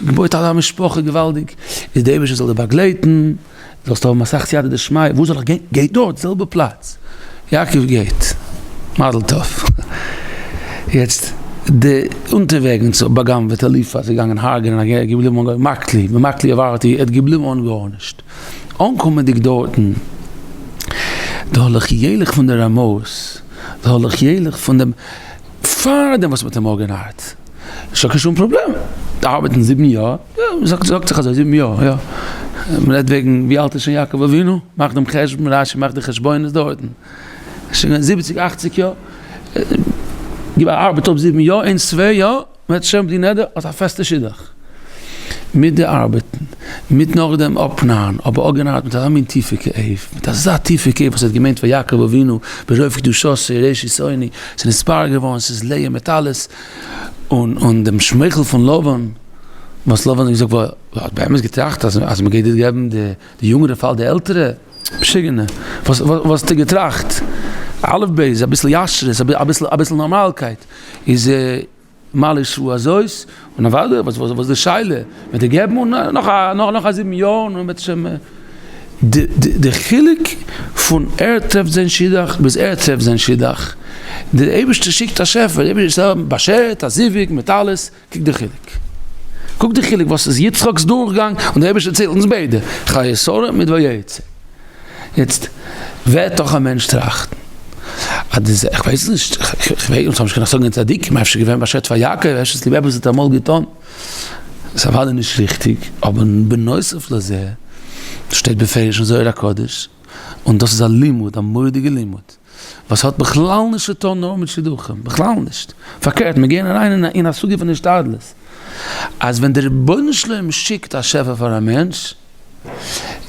געבויט אזא משפחה, געוואלדיג, איז דער אייבערשטער זאל דיר באגלייטן. זאלסט האבן אסאך סייעתא דשמיא, וואו זאל איך גיין? גיי דארט, זעלבע פלאץ. יעקב גייט. מזל טוב. יעצט די אונטערוועגנס האט בא'גנב'עט אליפז איז געגאנגען הרג'נען א גר געבליבן אן גארנישט, מקלי במקלי עברתי ער האט געבליבן אן גארנישט. אנקומענדיג דארטן, די הלך ילך פון די רמאות, די הלך ילך פון דעם פאר דעם וואס מ'האט אים אפגענארט, נישטא קיין שום פראבלעם, ארבעטן זיבן יאר, יא, מ'זאגט זאגט זיך אזוי זיבן יאר, יא, מ'רעדט וועגן ווי אלט איז שוין יעקב אבינו, מאך דעם חשבון, רשי מאכט די חשבונות דארטן, שוין זיבעציג אכציג יאר, גיב א ארבעט אפ זיבן יאר, איינס צוויי יא, מ'וועט שוין בלי נדר, האסט א פעסטע שידוך. מיט די ארבעטן, מיט נאכדעם אפנארן, אבער אפגענארט מיט אזא מין טיפע כאב, מיט אזא טיפע כאב וואס האט געמיינט פאר יעקב אבינו ברוב קדושתו ראשית עוני, ס'איז נתברר געווארן ס'איז לאה מיט אלעס, און און דעם שמייכל פון לבן, וואס לבן האט געזאגט, וואס האט באמת געטראכט אז אז מ'גייט דיר געבן די די יונגערע פאר די עלטערע, משוגענע, וואס וואס האסטו געטראכט, אלף בית, אביסל ישרות, אביסל אביסל נארמאלקייט, איז. מה לשבועה הזאת, און אוודאי וואס וואס די שאלה, וועט ער געבן און נאך א נאך א זיבן יאר און וועט שוין די די חילוק פון ער טרעפט זיין שידוך ביז ער טרעפט זיין שידוך, די אייבערשטער שיקט א שעפער, די אייבערשטער באשערט א זיווג מיט אלעס, קוק די חילוק, קוק די חילוק וואס איז יצחק'ס דורכגאנג און די אייבערשטער ציילט אונז ביידע, חיי שרה מיט ויצא. יעצט וועט דאך א מענטש טראכטן אז די איך ווייס נישט, איך ווייס, אונז האבן נישט קיין השגה אין צדיקים, אפשר געווען באשערט פאר יעקב, אפשר צוליב עפעס האט ער אמאל געטון. ס'איז אוודאי נישט ריכטיג, אבער בנוסף לזה שטייט בפירוש אין זוהר הקדוש, און דאס איז א לימוד, א מורא'דיגע לימוד, וואס האט בכלל נישט צו טון נאר מיט שידוכים, בכלל נישט, פארקערט מיר גייען אריין אין א סוגיא פון השתדלות, אז ווען דער רבונו של עולם שיקט א שפע פאר א מענטש,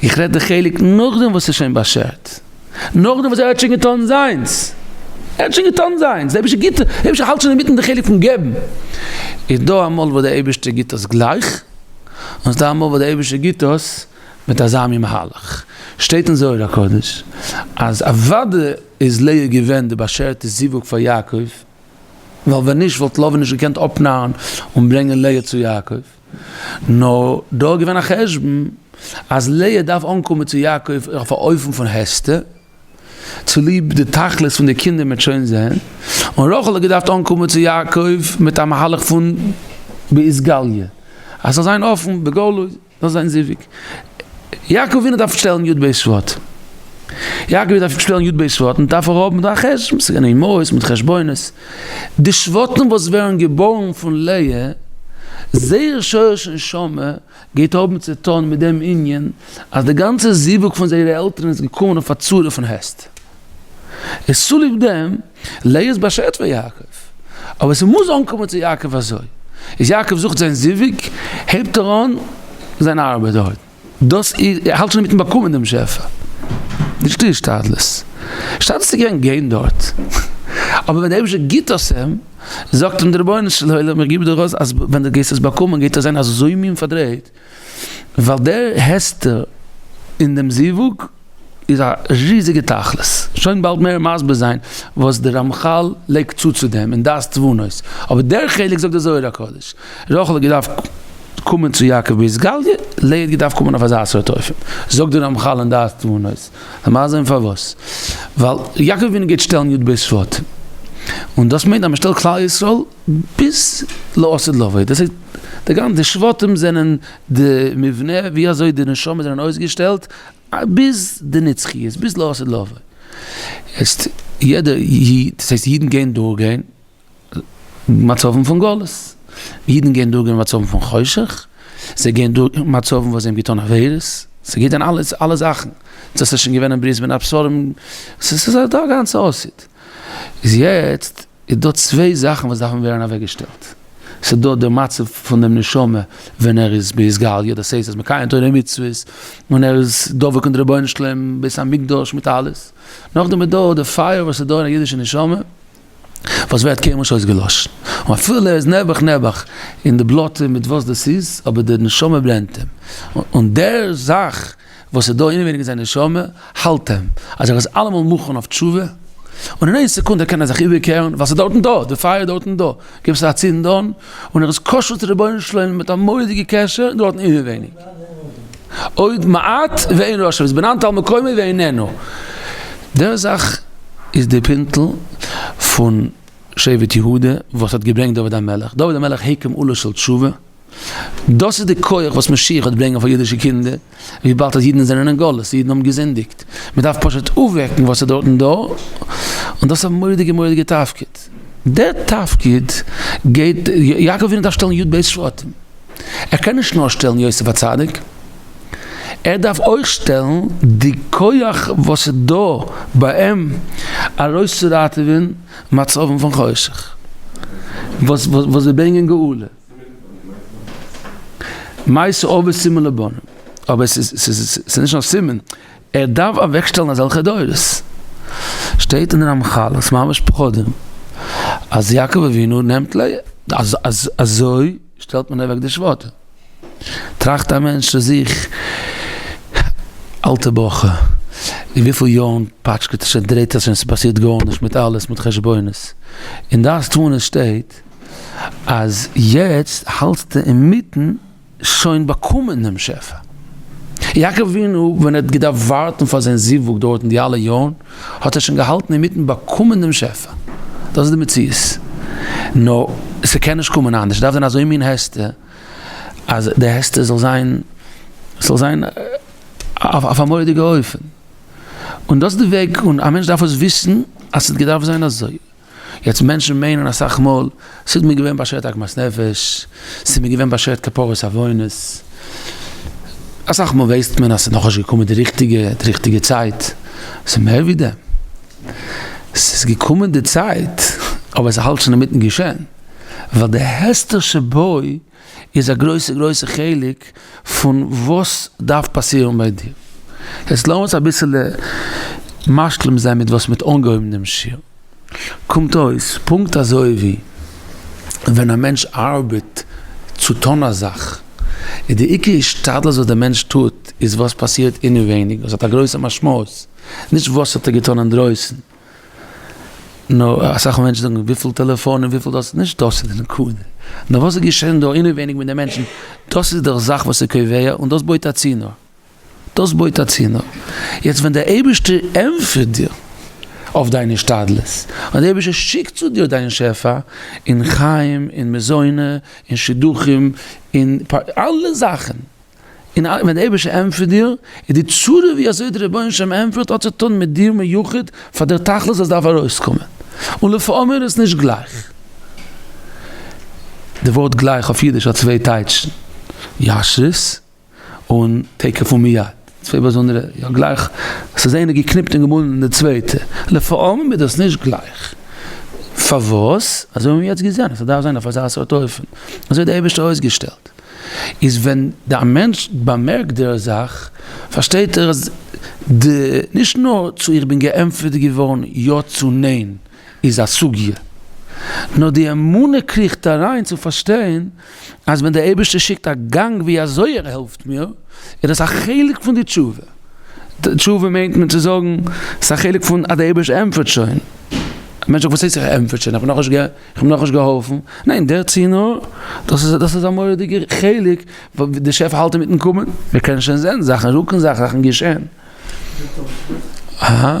איך רעד די חלק נאכדעם וואס ס'איז שוין באשערט, נאכדעם וואס ער האט שוין געטון זיינס, ער האט שוין געטון זיינס, דער אייבערשטער גיט, דער אייבערשטער האלט שוין אינמיטן די חלק פון געבן, איז דא אמאל וואס דער אייבערשטער גיט עס גלייך, און ס'איז דא אמאל וואס דער אייבערשטער גיט עס מיט אזא מין מהלך. שטייט אין זוהר הקדוש אז אוודאי איז לאה געווען די באשערטע זיווג פאר יעקב, ווייל ווען נישט וואלט לבן נישט געקענט אפנארן און ברענגען לאה צו יעקב. נאר דא איז געווען א חשבון אז לאה דארף אנקומען צו יעקב אויף א אופן פון הסתר, צוליב די תכלית פון די קינדער מ'וועט שוין זען, און רחל האט געדארפט אנקומען צו יעקב מיט א מהלך פון באתגליא, אז ס'זאל זיין אפן בגלוי. זאל זיין זיווג. יעקב אבינו דארף שטעלן י"ב שבטים. יעקב אבינו דארף שטעלן י"ב שבטים, דארף ער האבן א חשבון, ס'איז געווען אמהות מיט חשבונות. די שבטים וואס ווערן געבארן פון לאה, זייער שורש נשמה גייט האבן צו טון מיט דעם ענין אז די גאנצע זיווג פון זייערע עלטערן איז געקומען אויף א צורה פון הסתר. איז צוליב דעם לאה איז באשערט פאר יעקב, אבער ס'מוז אנקומען צו יעקב אזוי, איז יעקב זוכט זיין זיווג, הייבט ער אן זיין ארבעט דארט, דאס איז, ער האלט שוין אינמיטן באקומען דעם שפע, נישט די השתדלות, השתדלות איז געווען גיין דארט, אבער ווען דער אייבערשטער גיט עס אים, זאגט אים דער רבונו של עולם איך גיב דיר עס, אז ווען דו גייסט עס באקומען גייט עס זיין אזוי מין פארדרייט, ווייל דער הסתר אין דעם זיווג איז א ריזיגע תכלית, שוין באלד מער מסביר זיין וואס דער רמחל לייגט צו צו דעם אין דעת תבונות, אבער דער חלק זאגט דער זוהר הקדוש, רחל האט געדארפט קומען צו יעקב באתגליא, לאה האט געדארפט קומען אויף אזא סארט אופן, זאגט דער רמחל אין דעת תבונות, לאמיר זען פארוואס, ווייל יעקב אבינו גייט שטעלן י"ב שבטים, און דאס מיינט אז מען שטעלט כלל ישראל ביז לעתיד לבוא, דאס הייסט די גאנצע די שבטים זענען די מבנה ווי אזוי די נשמות זענען אויסגעשטעלט ביז די נצחיות ביז לעתיד לבוא, יעצט יעדע איד, דאס הייסט אידן גייען דורכגיין מצבים פון גלות, אידן גייען דורכגיין מצבים פון חושך, זיי גייען דורך מצבים וואס זיי האבן געטון עבירות, ס'גייט אן אלעס אלע זאכן, דאס איז שוין געווען אין ברית בין הבתרים, ס'איז דא א גאנצע עתיד, איז יעצט. איז דא צוויי זאכן וואס דארפן ווערן אוועקגעשטעלט, ס'איז דא די מצב פון דעם נשמה ווען ער איז באתגליא, דאס הייסט אז מקיים תורה ומצוות, און ער איז דבוק אין די רבונו של עולם, בית המקדש מיט אלעס, נאכדעם איז דא די פייער וואס איז דא אין א אידישע נשמה, וואס ווערט קיינמאל נישט אויסגעלאשן, און אפילו ער איז נעבעך נעבעך אין די בלאטע מיט וואס דאס איז, אבער די נשמה ברענט אים, און דער זאך וואס איז דא אינעווייניג אין זיין נשמה האלט אים אז ער איז אלעמאל מוכן אויף תשובה, און אין איין סעקונדע קען ער זיך איבערקערן ווייל ס'איז דארטן דא, די פייער איז דארטן דא, גיבסט א צינד אן און ער איז קשור צו רבונו של עולם מיט א מורא'דיגע קשר דארטן אינעווייניג. עוד מעט ואין רשע, והתבוננת על מקומו ואיננו. דער זאך איז די פינטל פון שבט יהודה וואס האט געברענגט דוד המלך, דוד המלך הקים עולה של תשובה, דאס איז די כח וואס משיח וועט ברענגען פאר אידישע קינדער, וויבאלד אז אידן זענען אין גלות, אידן האבן געזינדיגט, מען דארף פשוט אויפוועקן וואס איז דארטן דא, און דאס איז א מורא'דיגע מורא'דיגע תפקיד. דער תפקיד גייט, יעקב אבינו דארף שטעלן י"ב שבטים, ער קען נישט נאר שטעלן יוסף הצדיק, ער דארף אויך שטעלן די כח וואס איז דא ביי אים ארויסצוראטעווען מצבים פון חושך, וואס וואס זיי ברענגען גאולה. מעשה אבות סימן לבנים, אבער עס איז עס איז נישט נאר סימן, ער דארף אוועקשטעלן אזעלכע דורות. שטייט אין רמחל, עס איז ממש פחדים, אז יעקב אבינו נעמט לאה, אז אזוי שטעלט מען אוועק די שבטים. טראכט א מענטש צו זיך, אלטע בחור, וויפיל יארן פאטשקעט ער שוין, דרייט ער שוין, ס'פאסירט גארנישט מיט אלעס, מיט חשבונות. אין דעת תבונות שטייט אז יעצט האלטסטו אינמיטן שוין באקומען דעם שפע. יעקב אבינו ווען ער האט געדארפט ווארטן פאר זיין זיווג דארטן די אלע יארן, האט ער שוין געהאלטן אינמיטן באקומען דעם שפע. דאס איז די מציאות. נאר ס'קען נישט קומען אנדערש, ס'דארף זיין אזוי מין הסתר, אז די הסתר זאל זיין, זאל זיין אויף א מורא'דיגע אופן. און דאס איז די וועג, און א מענטש דארף עס וויסן אז ס'האט געדארפט זיין אזוי. יעצט מענטשן מיינען אסאך מאל, ס'איז מיר געווען באשערט עגמת נפש, ס'איז מיר געווען באשערט כפרת עוונות, אסאך מאל ווייסט מען אז ס'איז נאכנישט געקומען די ריכטיגע, די ריכטיגע צייט, ס'איז מער ווי דעם, ס'איז געקומען די צייט, אבער ס'האלט שוין אינמיטן געשען, ווייל די הסתר שבו איז א גרויסע גרויסע חלק פון וואס דארף פאסירן ביי דיר. יעצט לאמיר אונז אביסעלע משלים זיין מיט וואס מ'האט אנגעהויבן דעם שיעור. קומט אויס פונקט אזוי ווי ווען א מענטש ארבעט צו טון א זאך, איז די עיקר השתדלות וואס דער מענטש טוט איז וואס פאסירט אינעווייניג, וואס האט א גרויסע משמעות, נישט וואס האט ער געטון אינדרויסן. נאר אסאך מענטשן זאגן וויפיל טעלעפאנען וויפיל דאס, נישט דאס איז די נקודה, נאר וואס איז געשען דא אינעווייניג מיט די מענטשן, דאס איז דער זאך וואס איז קובע און דאס בויט א צינור, דאס בויט א צינור, יעצט ווען דער אייבערשטער ענטפערט דיר אויף דיין השתדלות, און דער אייבערשטער שיקט צו דיר דיין שפע, אין חיים, אין מזונות, אין שידוכים, אין אלע זאכן, און ווען דער אייבערשטער ענטפערט דיר, איז די צורה ווי אזוי דער רבונו של עולם ענטפערט האט צו טון מיט דיר מיוחד פאר דער תכלית וואס דארף ארויסקומען, און לפעמים איז עס נישט גלייך. די ווארט גלייך אויף אידיש האט צוויי טייטשן, ישרות און תיכף ומיד, צוויי באזונדערע, יא גלייך, עס איז איינער געקניפט און געבונדן אין די צווייטע, לפעמים איז דאס נישט גלייך. פארוואס? אזוי האבן מיר יעצט געזען, עס דארף זיין אויף אזא סארט אופן, אזוי האט דער אייבערשטער אויסגעשטעלט. איז ווען די א מענטש באמערקט דער זאך, פארשטייט ער אז די נישט נאר צו איך בין געענטפערט געווארן יא צו ניין איז א סוגיא, נאר די אמונה קריכט אריין צו פארשטיין אז ווען דער אייבערשטער שיקט א גאנג ווי אזוי ער העלפט מיר, איז דאס א חלק פון די תשובה. תשובה מיינט מען צו זאגן, ס'איז א חלק פון אז דער אייבערשטער ענטפערט שוין. א מענטש זאגט וואס הייסט ער ענטפערט שוין, איך בין נאכנישט איך האב נאכנישט געהאלפן, ניין דער צינור, דאס איז דאס איז א מורא'דיגע חלק, די שפע האלט אינמיטן קומען, מיר קענען שוין זען זאכן רוקן זיך, זאכן געשען. אהא.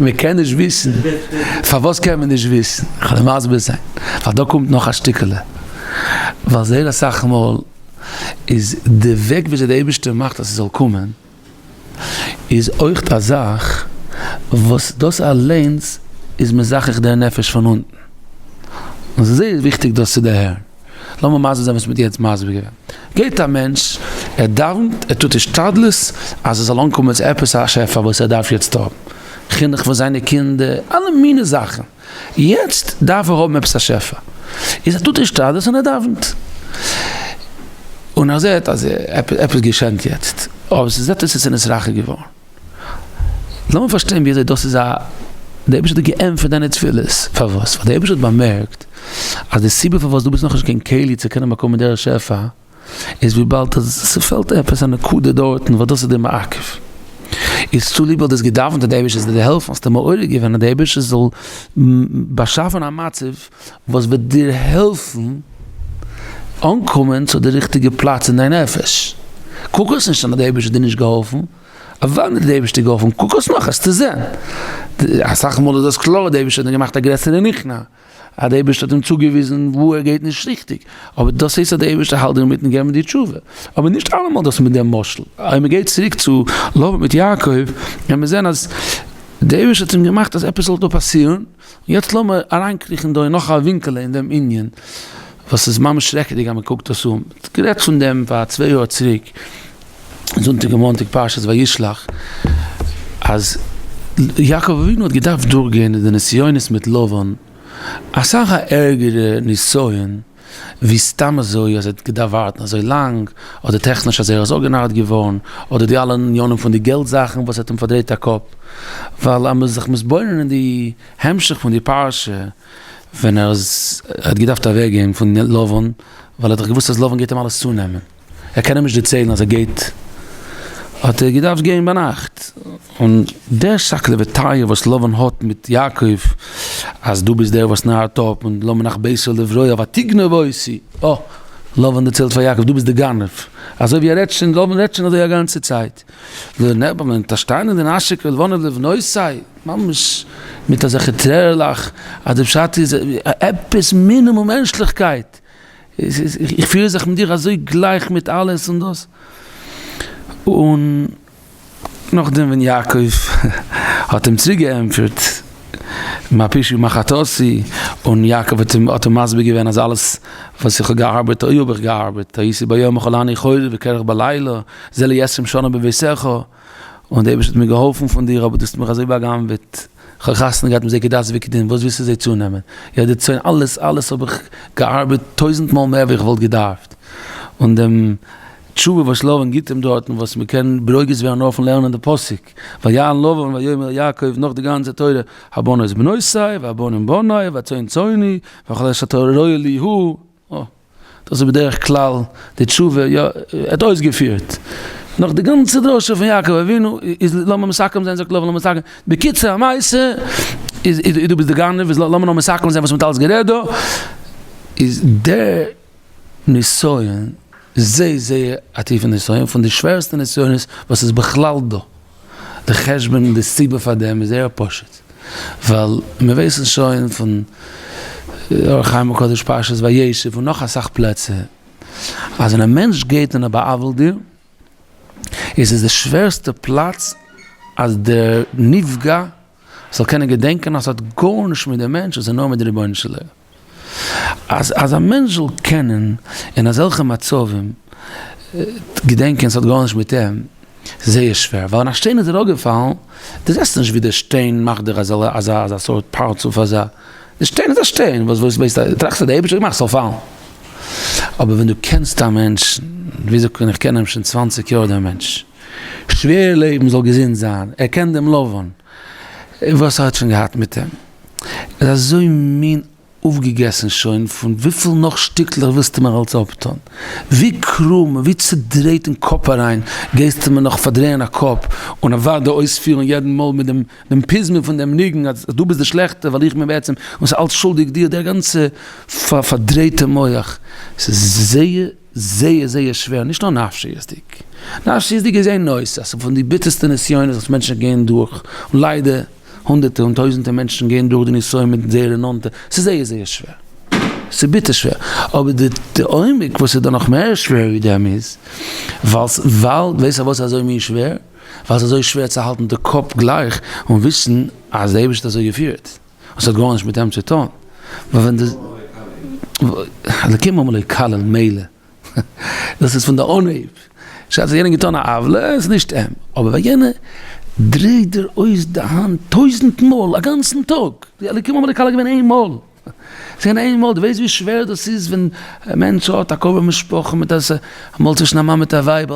מ'קען נישט וויסן, פארוואס קען מען נישט וויסן? כ'וועל מסביר זיין, ווייל דא קומט נאך א שטיקעלע, ווייל זייער אסאך מאל איז די וועג וויאזוי די אייבערשטער מאכט אז ס'זאל קומען, איז אויכט א זאך וואס דאס אליינס איז מזכך דער נפש פון אונטן. און ס'איז זייער וויכטיג דאס צו דערהערן. לאמיר מסביר זיין וואס מ'האט יעצט מסביר געווען. גייט א מענטש, ער דאווענט, ער טוט השתדלות אז עס זאל אנקומען צו עפעס א שפע וואס ער דארף יעצט האבן. חינוך פאר זיינע קינדער, אלע מיני זאכן. יעצט דארף ער האבן עפעס א שפע, איז ער טוט השתדלות און ער דאווענט, און ער זעט אז עפעס געשענט יעצט, אבער ס'זעט אויס עס איז נתרחק געווארן. לאמיר פארשטיין ווי אזוי דאס איז א, דער אייבערשטער האט דיר געענטפערט דיינע תפילות, פארוואס? ווייל דער אייבערשטער האט באמערקט אז די סיבה פארוואס דו ביסט נאכנישט קיין כלי צו קענען באקומען דער שפע, איז וויבאלד אז ס'פעלט עפעס א נקודה דארטן וואס דאס איז די מעכב, איז צוליב ווייל דו האסט געדאווענט אז די אייבערשטער זאל דיר העלפן האסטו מעורר געווען אז די אייבערשטער זאל באשאפן א מצב וואס וועט דיר העלפן אנקומען צו די ריכטיגע פלאץ אין דיין נפש, קוק עס נישט אן אז די אייבערשטער האט דיר נישט געהאלפן, אוודאי האט די אייבערשטער געהאלפן, קוק עס נאך וועסטו זען, אסאך מאל איז דאס קלאר אז די אייבערשטער האט דיר געמאכט א גרעסערע נכנע. אז דער אייבערשטער האט אים צוגעוויזן וואו ער גייט נישט ריכטיג, אבער דאס הייסט אז דער אייבערשטער האלט דיר אינמיטן געבן די תשובה, אבער נישט אלעמאל דאס מיט דעם משל, אויב מען גייט צוריק צו לבן מיט יעקב, קען מען זען אז דער אייבערשטער האט אים געמאכט אז עפעס זאל דא פאסירן, און יעצט לאמיר אריינקריכן דא אין נאך א ווינקעלע אין דעם ענין, וואס איז ממש שרעקעדיג אז מען קוקט דאס אן, מען האט גערעדט פון דעם פאר צוויי יאר צוריק, זונטאג און מאנטאג פרשת וישלח, אז יעקב אבינו האט געדארפט דורכגיין די נסיונות מיט לבן, אסאך א ערגערע נסיון ווי סתם אזוי אז ער האט געדארפט ווארטן אזוי לאנג, אדער טעכניש אז ער איז אפגענארט געווארן, אדער די אלע עניינים פון די געלט זאכן וואס האט אים פארדרייט א קאפ, ווייל אז מ'איז זיך מתבונן אין די המשך פון די פרשה, ווען ער איז האט געדארפט אוועק גיין פון לבן, ווייל ער האט דאך געוואוסט אז לבן גייט אים אלעס צונעמען. ער קען אים נישט דערציילן אז ער גייט, האט ער געדארפט גיין ביינאכט, און דער שקלא וטריא וואס לבן האט מיט יעקב, אז דו ביסט דער וואס נארט אפ, און למה נחבאת אל לברוח ותגנוב אותי, אה, לבן דערציילט פאר יעקב דו ביסט דער גנב, אזוי ווי ער רעדט שוין, לבן רעדט שוין אזוי א גאנצע צייט, ממש מיט אזעלכע טרערעלעך, אז די פשט איז עפעס מינימום מענטשליכקייט. איך פיר זיך מיט דיר אזוי גלייך מיט אלעס און דאס, און. נאכדעם ווען יעקב האט אים צוריק געענטפערט מה פשעי ומה חטאתי, און יעקב האט אים האט אים מסביר געווען אז אלעס וואס איך האב געארבעט אוי האב איך געארבעט, הייתי ביום אכלני חורב וקרח בלילה, זה לי עשרים שנה בביתך, און דער אייבערשטער האט מיר געהאלפן פון דיר אבער דו האסט מיך אזוי בא'גנב'עט, איך האב חתונה געהאט מיט זיי כדת וכדין, וואס ווילסטו זיי צונעמען? יא די צאן, אלעס אלעס האב איך געארבעט טויזנט מאל מער ווי איך וואלט געדארפט, און דעם תשובה וואס לבן גיבט אים דארטן וואס מען קען ברוגז ווערן נאר פון לערנען די פסוק, ויען לבן ויאמר אל יעקב נאך די גאנצע תורה, הבנות בנותי והבנים בני והצאן צאני וכל אשר אתה רואה לי הוא, אה, דאס איז בדרך כלל די תשובה, יא, ער האט אויסגעפירט. נאך די גאנצע דרשה פון יעקב אבינו איז לאמיר מסכם זיין זאגט לבן לאמיר מסכם, בקיצור המעשה איז דו ביסט די גנב איז לאמיר נאר מסכם זיין וואס מ'האט אלעס גערעדט דא, איז דער נסיון זייער זייער א טיפע נסיון, פון די שווערסטע נסיונות וואס איז בכלל דא. די חשבון און די סיבה פאר דעם איז זייער פשוט, ווייל מיר ווייסן שוין פון אור החיים הקדוש פרשת וישב און נאך אסאך פלעצער, אז ווען א מענטש גייט און ער בא'עוול'ט דיר, איז עס די שווערסטע פלאץ אז דער נפגע זאל קענען געדענקען אז ס'האט גארנישט מיט דעם מענטש, עס איז נאר מיט די רבונו של עולם. אז אז א מענטש זאל קענען אין אזעלכע מצבים געדענקען ס'האט גארנישט מיט אים, איז זייער שווער, ווייל ווען א שטיין איז אראפגעפאלן, דו זעסט נישט ווי דער שטיין מאכט דיר אזא אזא אזא סארט פרצוף אזא, די שטיין איז א שטיין, וואס וואס ווייסט טראכסט אז דער אייבערשטער האט געמאכט ס'זאל פאלן. אבער ווען דו קענסט א מענטש, ווי זאגט מען איך קען אים שוין צוואנציג יאר דעם מענטש, שווער לעבן זאל געזונט זיין, ער קען דעם לבן, וואס ער האט שוין געהאט מיט אים, איז אזוי מין אויפגעגעסן שוין פון וויפיל נאך שטיקלעך ווילסטו מיר אלץ אפטון? ווי קרום און ווי צודרייט אין קאפ אריין גייסטו מיר נאך פארדרייען א קאפ און אוודאי אויספירן יעדן מאל מיט דעם דעם פזמון פון דעם ניגון אז דו ביסט די שלעכטע ווייל איך בין בעצם און ס'איז אלץ שולדיג דיר דער גאנצע פארדרייטע מח ס'איז זייער זייער זייער שווער, נישט נאר נפשיות'דיג, נפשיות'דיג איז איין נושא, ס'איז פון די ביטערסטע נסיונות וואס מענטשן גייען דורך, און ליידער הונדערטער און טויזענטער מענטשן גייען דורך די נסיון מיט זייערע נאנטע, ס'איז זייער זייער שווער, ס'איז ביטער שווער, אבער די די עומק וואס איז דא נאך מער שווער ווי דעם איז, ווייל ווייל ווייסט פארוואס ס'איז אזוי מין שווער? ווייל ס'איז אזוי שווער צו האלטן די קאפ גלייך און וויסן אז די אייבערשטער האט אזוי געפירט. און ס'האט גארנישט מיט אים צו טון, ווייל ווען די אלקים אמר לו קלל מילא, דאס איז פון די אנהייב, בשעת האט יענער געטון א עוולה, איז נישט אים, אבער ווען יענער דרייט דיר אויס די האנט טויזנט מאל א גאנצן טאג, די אלקים אמר לו קלל איז געווען איין מאל, ס'איז געווען איין מאל, דו ווייסט ווי שווער דאס איז ווען א מענטש האט א קרוב משפחה מיט א, אמאל צווישן א מאן מיט א ווייב,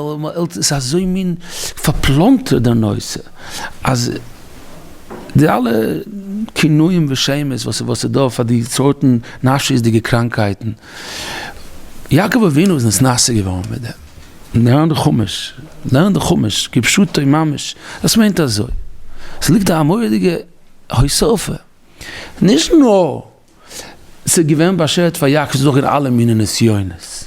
ס'איז אזוי מין פארפלאנטערט דער נושא, אז. די אלע כינויים ושמות וואס וואס איז דא פאר די סארטן נפשיות'דיגע קראנקהייטן, יעקב אבינו איז נתנשא געווארן מיט דעם, לערן די חומש, לערן די חומש כפשוטו ממש, דאס מיינט אזוי, ס'ליגט א מורא'דיגע הוספה, נישט נאר ס'איז געווען באשערט פאר יעקב צו דורכגיין אלע מיני נסיונות.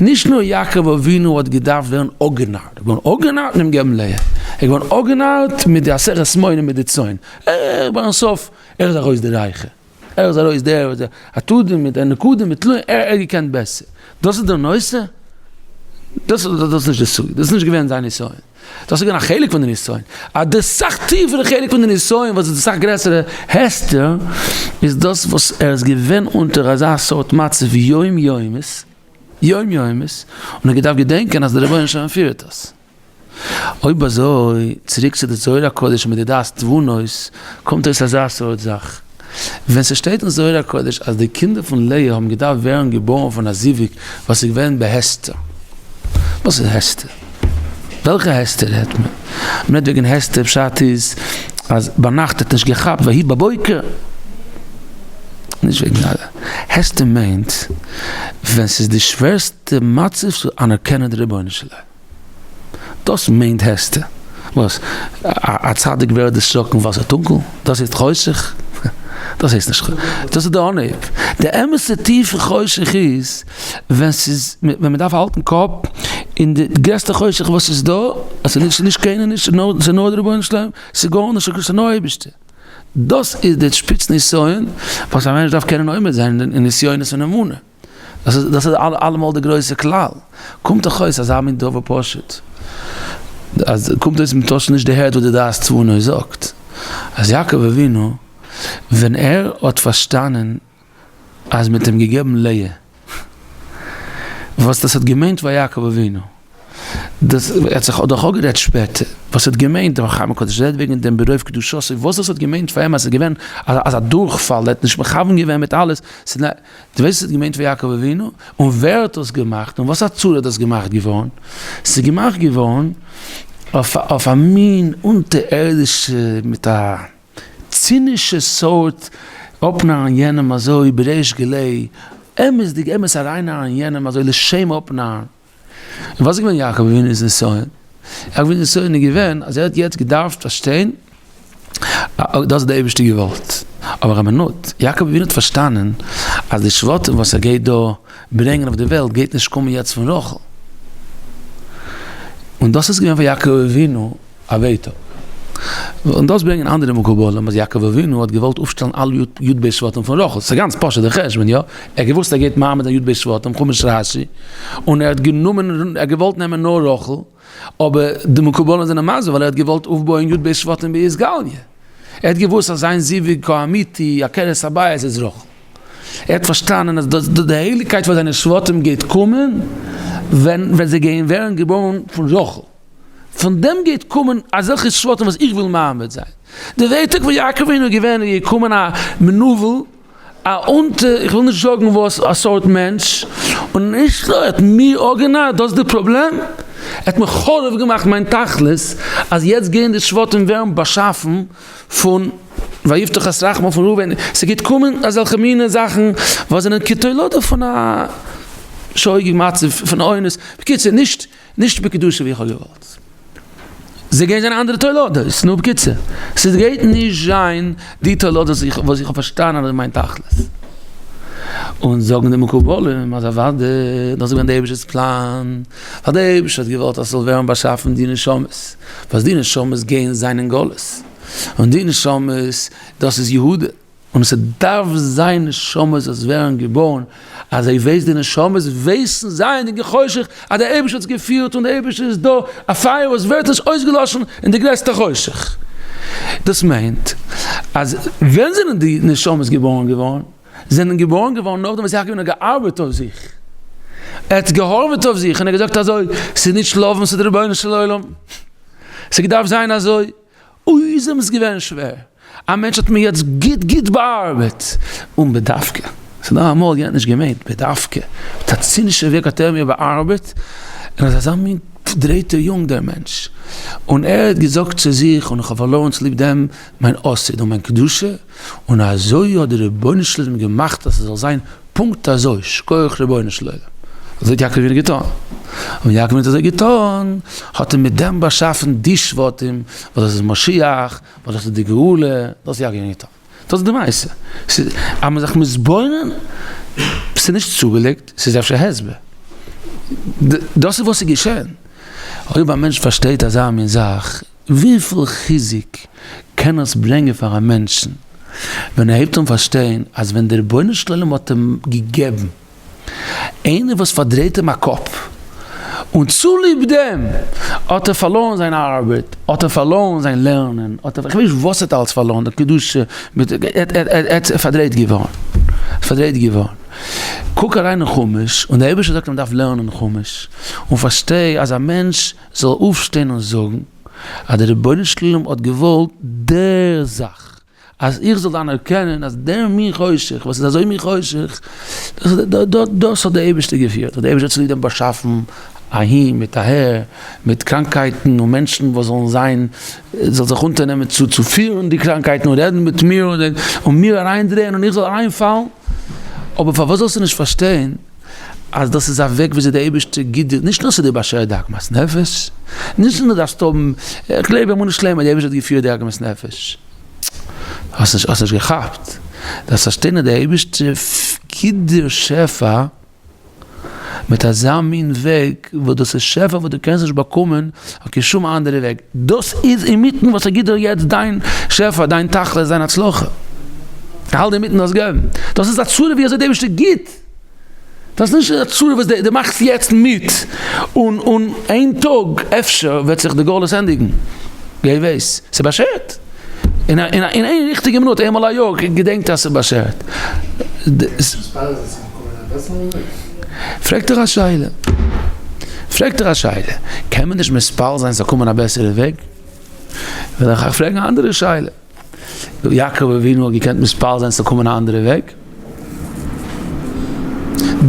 נישט נאר יעקב אבינו האט געדארפט ווערן אפגענארט, ער איז געווארן אפגענארט און אים געבן לאה, ער איז געווארן אפגענארט מיט די עשרת מונים מיט די צאן, ער ביים סוף, ער איז ארויס דער רייכער, ער איז ארויס דער וואס עתודים מיט נקודים מיט טלואים, ער האט געקענט בעסער. דאס איז דער נושא? דאס איז נישט די סוגיא, דאס איז נישט געווען זיין נסיון. דאס איז געווען א חלק פון די נסיון, א די סאך טיפערע חלק פון די נסיון וואס איז די סאך גרעסערע הסתר, איז דאס וואס ער איז געווען אונטער אזא סארט מצב יום יומית, יום יומית, און ער האט געדארפט געדענקען אז דער רבונו של עולם פירט דאס. אויב אזוי, צוריק צו די זוהר הקדוש מיט די דעת תבונות, קומט אויס אזא סארט זאך, ווען ס'שטייט אין זוהר הקדוש אז די קינדער פון לאה האבן געדארפט ווערן געבארן פון א זיווג וואס איז געווען בהסתר. וואס איז הסתר? וועלכע הסתר רעדט מען? מ'רעדט וועגן הסתר פשט איז אז ביינאכט האט נישט געכאפט ויהי בבוקר. נישט וועגן הסתר מיינט ווען ס'איז די שווערסטע מצב צו אנערקענען די רבונו של עולם. דאס מיינט הסתר. וואס? א צדיק ווערט דערשראקן ווייל ס'איז טונקל? דאס הייסט חושך? דאס הייסט נישט חושך. דאס איז די אנהייב. די אמת'ע טיפע חושך איז ווען ס'איז ווען מ'דארף האלטן קאפ אין די גרעסטע חושך וואס איז דא, אז ס'איז נישט קיינער נישט, ס'איז נאר די רבונו של עולם, ס'איז גארנישט, ס'איז נאר אייבערשטער. דאס איז די שפיץ נסיון וואס א מענטש דארף קענען עומד זיין אין נסיונות פון אמונה. דאס איז דאס איז אלעמאל די גרויסע כלל. קומט דאך אויס אזא מין דבר פשוט. אז קומט אויס מ'האט שוין נישט דערהערט וואס די דעת תבונה זאגט, אז יעקב אבינו ווען ער האט פארשטאנען אז מ'האט אים געגעבן לאה, וואס דאס האט געמיינט פאר יעקב אבינו, דאס ער האט זיך דאך אפגערעדט שפעטער, וואס האט געמיינט, דער אור החיים הקדוש רעדט וועגן דעם ברוב קדושתו, וואס דאס האט געמיינט פאר אים אז עס איז געווען אזא דורכפאל, ער האט נישט מכוון געווען מיט אלעס, דו ווייסט וואס האט געמיינט פאר יעקב אבינו? און ווער האט דאס געמאכט? און וואס א צורה איז דאס געמאכט געווארן? ס'איז געמאכט געווארן אויף א מין אונטערערדישע מיט א צינישע סארט אפנארן יענעם אזוי בריש גלי, אמת'דיג אמת ארייננארן יענעם אזוי לשם אפנארן. און וואס איז געווען יעקב אבינו'ס נסיון? יעקב אבינו'ס נסיון איז געווען אז ער האט יעצט געדארפט פארשטיין אז דאס האט דער אייבערשטער געוואלט. אבער א מינוט, יעקב אבינו האט פארשטאנען אז די שבטים וואס ער גייט דא ברענגען אויף די וועלט גייט נישט קומען יעצט פון רחל. און דאס איז געווען פאר יעקב אבינו א ווייטאג. און דאס ברענגען אנדערע מקובלים אז יעקב אבינו האט געוואלט אויפשטעלן אלע י ב שבטים פון רחל, ס'איז גאנץ פשוט די חשבון, יא? ער האט געוואוסט ער גייט מעמיד זיין י ב שבטים, חומש רשי, און ער האט גענומען, ער האט געוואלט נעמען נאר רחל, אבער די מקובלים זענען מסביר ווייל ער האט געוואלט אויפבויען י ב שבטים באתגליא. ער האט געוואוסט אז זיין זיווג האמיתי, עקרת הבית, איז רחל. ער האט פארשטאנען אז די הייליגקייט פאר זיינע שבטים גייט קומען ווען זיי גייען ווערן געבוירן פון רחל. פון דעם גייט קומען אזעלכע שבטים וואס איך וויל מעמיד זיין. די ווייטאג פון יעקב אבינו איז געווען איז געקומען א מנוול, א אונטער, איך וויל נישט זאגן וואס, א סארט מענטש, און נישט נאר ער האט מיר אפגענארט, דאס איז די פראבלעם, ער האט מיר חרוב געמאכט מיין תכלית, אז יעצט גייען די שבטים ווערן באשאפן פון ויפתח את רחמו פון ראובן, ס'גייט קומען אזעלכע מינע זאכן וואס זענען כתולדה פון א שוגג מצב פון אונס, בקיצור נישט. נישט בקדושה ווי איך האב געוואלט. זיי גייען זיין אנדערע תולדות, נו בקיצור, ס'גייט נישט זיין די תולדות וואס איך האב פארשטאנען אז מיין תכלית. און זאגן די מקובלים אז אוודאי דאס איז געווען די אייבישטער'ס פלאן, ווייל די אייבישטער האט געוואלט אז ס'זאל ווערן באשאפן די נשמות, וואס די נשמות גייען זיין אין גלות, און די נשמות דאס איז יהודה. און ס'דארף זיין נשמות וואס ווערן געבוירן, אז זיי ווייסן די נשמות ווייסן זייענדיג אין חושך אז דער אייבערשטער האט עס געפירט און דער אייבערשטער איז דא, א פייער וואס ווערט נישט אויסגעלאשן אין די גרעסטע חושך. דאס מיינט אז ווען זענען די נשמות געבוירן געווארן? זענען געבוירן געווארן נאכדעם וואס יעקב אבינו האט געארבעט אויף זיך, ער האט געהארוועט אויף זיך און ער האט געזאגט אזוי, ס'איז נישט לבן ס'איז דער רבונו של עולם, ס'האט געדארפט זיין אזוי, אוי איז אים עס געווען שווער, א מענטש האט מיר יעצט גוט גוט באארבעט, און בדווקא, ס'איז דא אמאל יענער האט נישט געמיינט בדווקא, מיט א צינישע וועג האט ער מיר באארבעט, און איז אזא מין פארדרייטער יונג דער מענטש, און ער האט געזאגט צו זיך, און איך האב פארלוירן צוליב דעם מיין עתיד און מיין קדושה, און אזוי האט דער רבונו של עולם געמאכט אז ס'זאל זיין פונקט אזוי, שכוח רבונו של עולם. אזוי האט יעקב אבינו געטון. און יעקב אבינו האט אזוי געטון, האט ער מיט דעם באשאפן די שבטים, וואס דאס איז משיח, וואס דאס איז די גאולה, דאס האט יעקב אבינו געטון. דאס איז די מעשה. ס'איז, אז מ'איז זיך מתבונן, ס'איז נישט צוגעלייגט, ס'איז אפשר הסבר. דאס איז וואס איז געשען. אויב א מענטש פארשטייט אזא מין זאך, וויפיל חיזוק קען עס ברענגען פאר א מענטשן ווען ער הייבט אן פארשטיין אז ווען דער רבונו של עולם האט אים געגעבן איינער וואס פארדרייט אים א קאפ, און צוליב דעם האט ער פארלוירן זיין ארבעט, האט ער פארלוירן זיין לערנען, האט ער, כ'ווייס נישט וואס ער האט אלץ פארלוירן, די קדושה, ער איז פארדרייט געווארן, פארדרייט געווארן. קוק אריין אין חומש, און דער אייבערשטער זאגט אז מ'דארף לערנען חומש, און פארשטיי אז א מענטש זאל אויפשטיין און זאגן אז דער רבונו של עולם האט געוואלט דער זאך אז איך זאל אנערקענען אז דער מין חושך וואס איז אזוי מין חושך, דאס האט דער אייבערשטער געפירט, האט דער אייבערשטער צוליב דעם באשאפן אהין מיט אהער, מיט קראנקייטן און מענטשן וואס זאלן זיין, זאל זיך אונטערנעמען צו צו פירן די קראנקייטן און רעדן מיט מיר און מיר אריינדרייען און איך זאל אריינפאלן, אבער פארוואס זאלסטו נישט פארשטיין אז דאס איז א וועג וויאזוי דער אייבערשטער גיט דיר, נישט נאר ס'איז דיר באשערט די עגמת נפש, נישט נאר דארפסטו האבן, איך גלייב באמונה שלימה דער אייבערשטער האט געפירט די עגמת נפש, האסט נישט האסט נישט געכאפט, דארפסט פארשטיין אז דער אייבערשטער גיט דיר שפע מיט אזא מין וועג וואס דאס איז שפע וואס דו קענסט נישט באקומען אויף קיין שום אנדערע וועג, דאס איז אינמיטן וואס ער גיט דיר יעצט דיין שפע, דיין תכלית, דיין הצלחה, ער האלט אינמיטן דאס געבן, דאס איז א צורה ווי אזוי דער אייבערשטער גיט. דאס איז נישט א צרה וואס דו מאכסט יעצט מיט, און און איין טאג אפשר וועט זיך די גלות ענדיגן, גיי ווייס, ס'איז באשערט, אין אין איין ריכטיגע מינוט איינמאל א יאר געדענקט אז ס'איז באשערט. פרעגט ער א שאלה, פרעגט ער א שאלה, קען מען נישט מתפלל זיין ס'זאל קומען א בעסערע וועג? וועל איך אייך פרעגן א אנדערע שאלה. יעקב אבינו האט געקענט מתפלל זיין ס'זאל קומען א אנדערע וועג?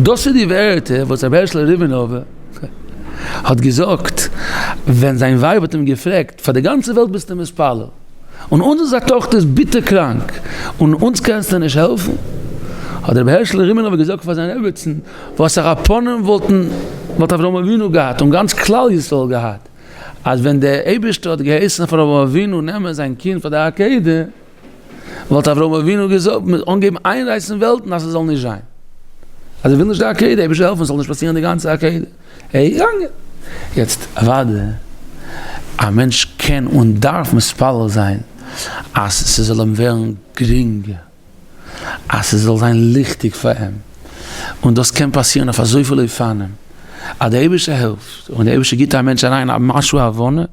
דאס איז די ווערטער וואס רבי הערשלע ריבינובער האט געזאגט ווען זיין ווייב האט אים געפרעגט, פאר די גאנצע וועלט ביסטו מתפלל, און אונזערס א טאכטער איז ביטער קראנק, און אונז קענסטו נישט העלפן? האט רבי הערשלע ריבינובער געזאגט פאר זיין רעביצן, וואסערע פנים וואלטן וואלט אברהם אבינו געהאט און גאנץ כלל ישראל געהאט, אז ווען דער אייבערשטער האט געהייסן פאר אברהם אבינו נעמען זיין קינד פאר די עקידה, וואלט אברהם אבינו געזאגט, אנגעהויבן איינרייסן וועלטן אז ס'זאל נישט זיין. אז ער וויל נישט די עקידה, אייבערשטער העלפן ס'זאל נישט פאסירן די גאנצע עקידה. ער איז געגאנגען. יעצט אוודאי א מענטש קען און דארף מתפלל זיין אז ס'זאל אים ווערן גרינגער. אז ס'זאל זיין ליכטיג פאר אים, און דאס קען פאסירן אויף אזויפיל אופנים, אז דער אייבערשטער העלפט און דער אייבערשטער גיבט א מענטש אריין א משהו הבנה,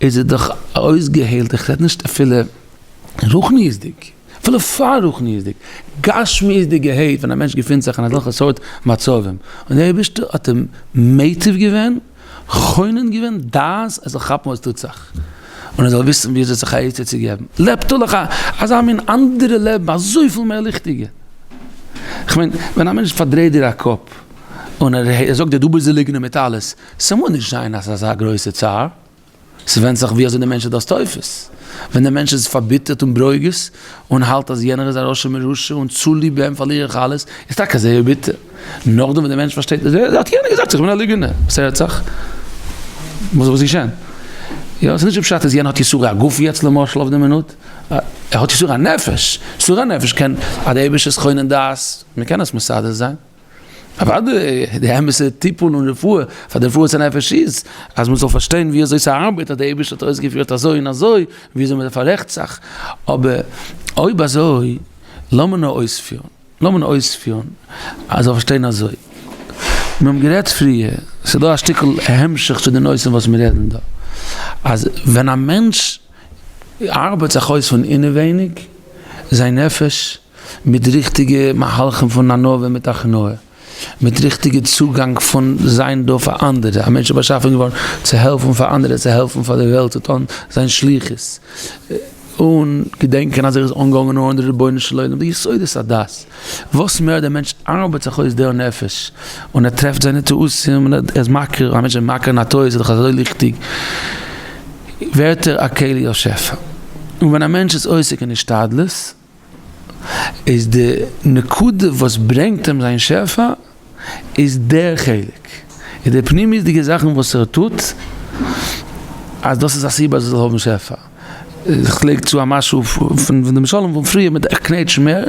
איז ער דאך אויסגעהיילט, איך רעד נישט אפילו רוחניות'דיג, אפילו פאר רוחניות'דיג, גשמיות'דיג געהיילט ווען א מענטש געפינט זיך אין אזעלכע סארט מצבים, און דער אייבערשטער האט אים מיטיב געווען, חונן געווען דעת ער זאל כאפן וואס טוט זיך, און ער זאל וויסן ווי אזוי זיך א עצה צו געבן, לעבט דורך א אזא מין אנדערע לעבן, אזויפיל מער ליכטיגער. כ'מיין, ווען א מענטש פארדרייט דיר א קאפ, און ער זאגט דיר דו ביסט די ליגנער מיט אלעס, ס'מוז נישט זיין אז ס'איז אזא גרויסע צער. ס'ווענדט זיך ווי אזוי דער מענטש איז דאס תופס. ווען דער מענטש איז פארביטערט און ברוגז, און האלט אז יענער איז א רשע מרושע און צוליב אים פארליר איך אלעס, איז טאקע זייער ביטער. נאכדעם ווען דער מענטש פארשטייט אז האט יענער געזאגט איך בין א ליגענער, וואס הערט זיך? וואס איז געשען? יא, ס'איז נישט די פשט אז יענער האט יסורי הגוף יעצט למשל אויף די מינוט, ער האט יסורי הנפש, יסורי הנפש קען אז דער אייבערשטער איז חונן דעת, מ'קען עס מסדר זיין. אוודאי, די אמת'ע טיפול און רפואה פאר די רפואת הנפש איז, אז מען זאל פארשטיין ווי אזוי ס'ארבעט, אז דער אייבערשטער האט אויסגעפירט אזוי און אזוי, ווי אזוי מען פאררעכט זיך, אבער אויב אזוי, לאמיר נאר אויספירן, לאמיר נאר אויספירן, אז זאל פארשטיין אזוי, מיר האבן גערעדט פריער, ס'איז דא א שטיקל המשך צו די נושאים וואס מיר רעדן דא, אז ווען א מענטש ארבעט זיך אויס פון אינעווייניג זיין נפש, מיט ריכטיגע מהלכים פון ענווה מיט הכנעה, מיט ריכטיגע צוגאנג פון זיין דא פאר אנדערע, א מענטש איז באשאפן געווארן צו העלפן פאר אנדערע, צו העלפן פאר די וועלט, צו טון זיין שליחות, און געדענקען אז ער איז אנגעהאנגען נאר אין די רבונו של עולם, די יסודות הדת, וואס מער דער מענטש ארבעט זיך אויס דער נפש, און ער טרעפט זיינע טעותים, און ער איז מכיר, א מענטש איז מכיר אין א טעות איז דאך אזוי ליכטיג, ווערט ער א כלי אויף שפע, און ווען א מענטש איז עוסק אין השתדלות, איז די נקודה וואס ברענגט אים זיין שפע איז דער חלק, איז די פנימיות'דיגע זאכן וואס ער טוט, אז דאס איז א סיבה אז ער זאל האבן שפע. איך לייג צו א משהו פון דעם שלום פון פריער מיט איך קנעטש מער,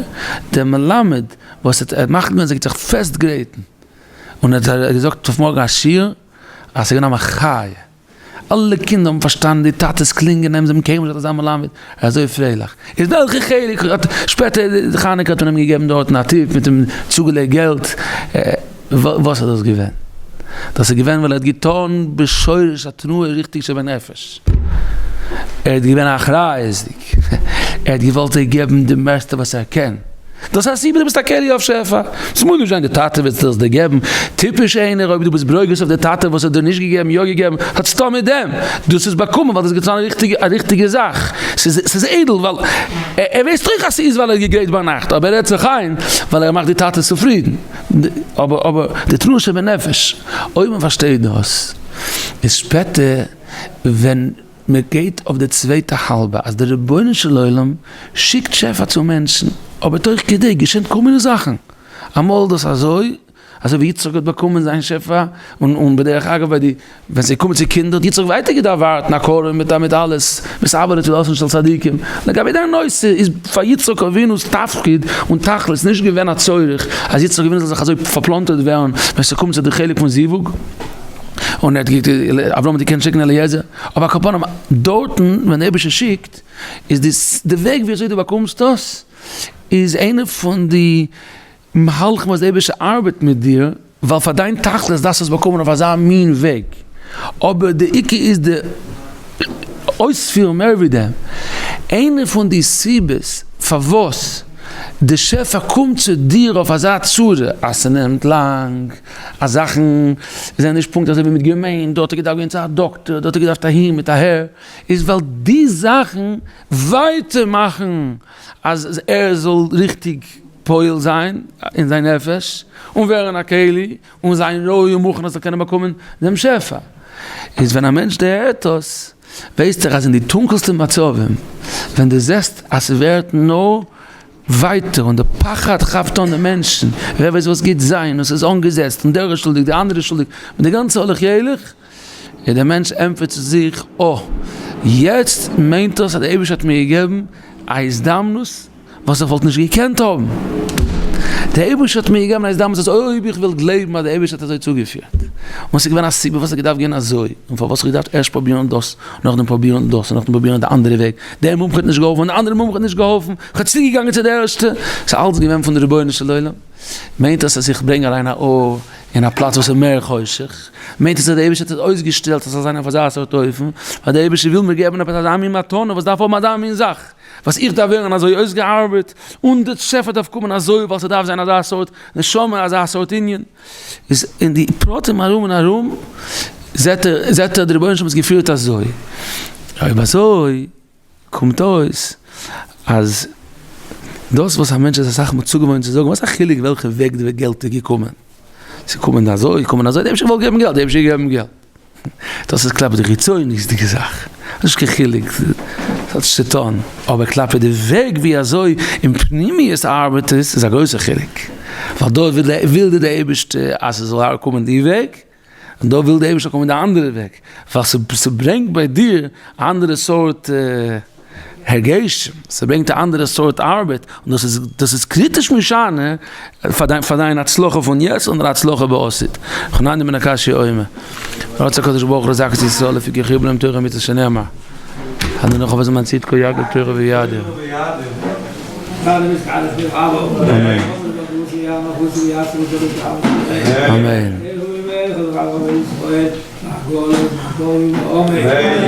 דער מלמד וואס האט מאכט מען זיך פעסט גרייטן, און ער האט געזאגט אויף מארגן א שיעור אז ס'איז געווען א מחיה. אלע קינדער האבן פארשטאנען די טאטעס קלינגען אים זיי האבן קיינמאל נישט געהאט אזא מלמד, ער איז אזוי פרייליך. איז וועלכע חלק האט שפעטער חנוכה האט מען אים געגעבן דארטן א טיפ מיט אים צוגעלייגט געלט, וואס איז דאס געווען? דאס איז געווען ווייל ער האט געטון בשורש התנועה ריכטיג שבנפש, ער האט געווען אחריות'דיג, ער האט געוואלט זיי געבן די מערסטע וואס ער קען. דאס איז א סיבה דו ביסט א כלי אויף שפע. ס'מוז נישט זיין די טאטע וועט דאס דיר געבן. טיפש איינער אויב דו ביסט ברוגז אויף די טאטע וואס האט דיר נישט געגעבן יא געגעבן האט סתם מיט דעם. דאס איז באקומען ווייל דו האסט געטאן א ריכטיגע זאך. ס'איז איידל ווייל ער ווייסט אויך אז ס'איז ווייל ער האט געגרייט ביינאכט אבער ער רעדט זיך איין ווייל ער מאכט די טאטע צופרידן. אבער אבער די תנועה שבנפש אויב מען פארשטייט דאס איז שפעטער ווען. מען גייט אויף די צווייטע האלבע אז דער רבונו של עולם שיקט שפע צו מענטשן, אבער תוך כדי געשען כל מיני זאכן, אמאל דאס אזוי, אזוי ווי יצחק האט באקומען זיין שפע, און און בדרך אגב ביי די ווען ס'איז געקומען צו קינדער האט יצחק ווייטער געדארפט ווארטן א קרבן מיט מיט אלעס, מתאווה לתפילתן של צדיקים, לגבי די נושא איז פאר יצחק אבינו'ס תפקיד און תכלית נישט געווען א צורך אז יצחק אבינו זאל זיך אזוי פארפלאנטערט ווערן ווען ס'קומט צו די חלק פון זיווג. און ער האט אברהם האט געקענט שיקן אליעזר, אבער על כל פנים דארטן ווען דער אייבערשטער שיקט איז די די וועג ווי אזוי דו באקומסט דאס איז איינע פון די. מהלכים וואס די אייבערשטער ארבעט מיט דיר, ווייל פאר דיין תכלית דארפסטו עס באקומען אויף אזא מין וועג, אבער די עיקר איז די אויספירן מער ווי דעם. איינע פון די סיבות פארוואס די שפע קומט צו דיר אויף אזא צורה אז ס'נעמט לאנג, אז זאכן זענען נישט פונקט אזוי ווי מ'האט געמיינט, דארט האט געדארפט גיין צו א דאקטער, דארט האט געדארפט אהין מיט אהער, איז ווייל די זאכן ווייטער מאכן אז ער זאל ריכטיג פועל זיין אין זיין נפש און ווערן א כלי און זיין ראוי און מוכן ער זאל קענען באקומען דעם שפע. איז ווען א מענטש דערהערט דאס, ווייסט ער אז אין די טונקלסטע מצבים, ווען דו זעסט אז ס'ווערט נאר ווייטער און די פחד כאפט אן די מענטשן, ווער ווייסט וואס גייט זיין, און ס'איז אנגעזעצט און דער איז שולדיג, די אנדערע איז שולדיג, און די גאנצע הולך ילך, און דער מענטש ענטפערט צו זיך, אה, יעצט מיינט דאס אז דער אייבערשטער האט מיר געגעבן א הזדמנות וואס איך וואלט נישט געקענט האבן. דער אייבערשטער האט מיר געגעבן א הזדמנות אז אויב איך וועל גלייבן אז דער אייבערשטער האט אזוי צוגעפירט, און ס'איז געווען א סיבה פארוואס ס'האט געדארפט גיין אזוי, און פארוואס איך האב געדארפט ערשט פרובירן דאס, נאכדעם פרובירן דאס, און נאכדעם פרובירן די אנדערע וועג, דער מומחה האט נישט געהאלפן, און די אנדערע מומחה האט נישט געהאלפן, איך האב צוריקגעגאנגען צו די ערשטע, ס'איז אלץ געווען פון די רבונו של עולם. מיינט דאס אז איך ברענג אריין א אור אין א פלאץ וואס איז מער חושך? מיינט עס אז דער אייבערשטער האט עס אויסגעשטעלט אז ס'זאל זיין אויף אזא סארט אופן, ווייל דער אייבערשטער וויל מיר געבן עפעס אזא מין מתנה וואס דארף האבן אזא מין זאך, וואס איך דארף ווערן אזוי אויסגעארבעט, און די שפע דארף קומען אזוי ווייל ס'דארף זיין אזא סארט נשמה, אזא סארט ענין. איז אין די פרטים ארום און ארום זעט ער זעט ער די רבונו של עולם האט עס געפירט אזוי. אויב אזוי קומט אויס אז דאס וואס א מענטש איז אסאך מאל צוגעוואוינט צו זאגן וואס א חילוק וועלכע וועג די געלט איז געקומען, ס'איז געקומען אזוי, געקומען אזוי, דער אייבערשטער האט געוואלט געבן געלט, דער אייבערשטער האט געגעבן געלט. דאס איז כלפי די חיצוניות'דיגע זאך, נישט קיין חילוק, ס'האט נישט צו טון, אבער כלפי די וועג ווי אזוי אין פנימיות ארבעט עס איז א גרויסע חילוק, ווייל דא וויל דער אייבערשטער אז ס'זאל קומען די וועג, און דא וויל די אייבערשטער קומען די אנדערע וועג, ווייל ס'ברענגט ביי דיר א אנדערע סארט הרגשים, ס'ברענגט א אנדערע סארט ארבעט, און דאס איז דאס איז קריטיש משנה פאר דיין פאר דיין הצלחה פון יעצט און דיין הצלחה בעתיד. חנניה בן עקשיא אומר, רצה הקדוש ברוך הוא לזכות ישראל לפיכך הרבה להם תורה ומצוות שנאמר, אדוני חפץ למען צדקו יגדיל תורה ויאדיר. אמן. אמן.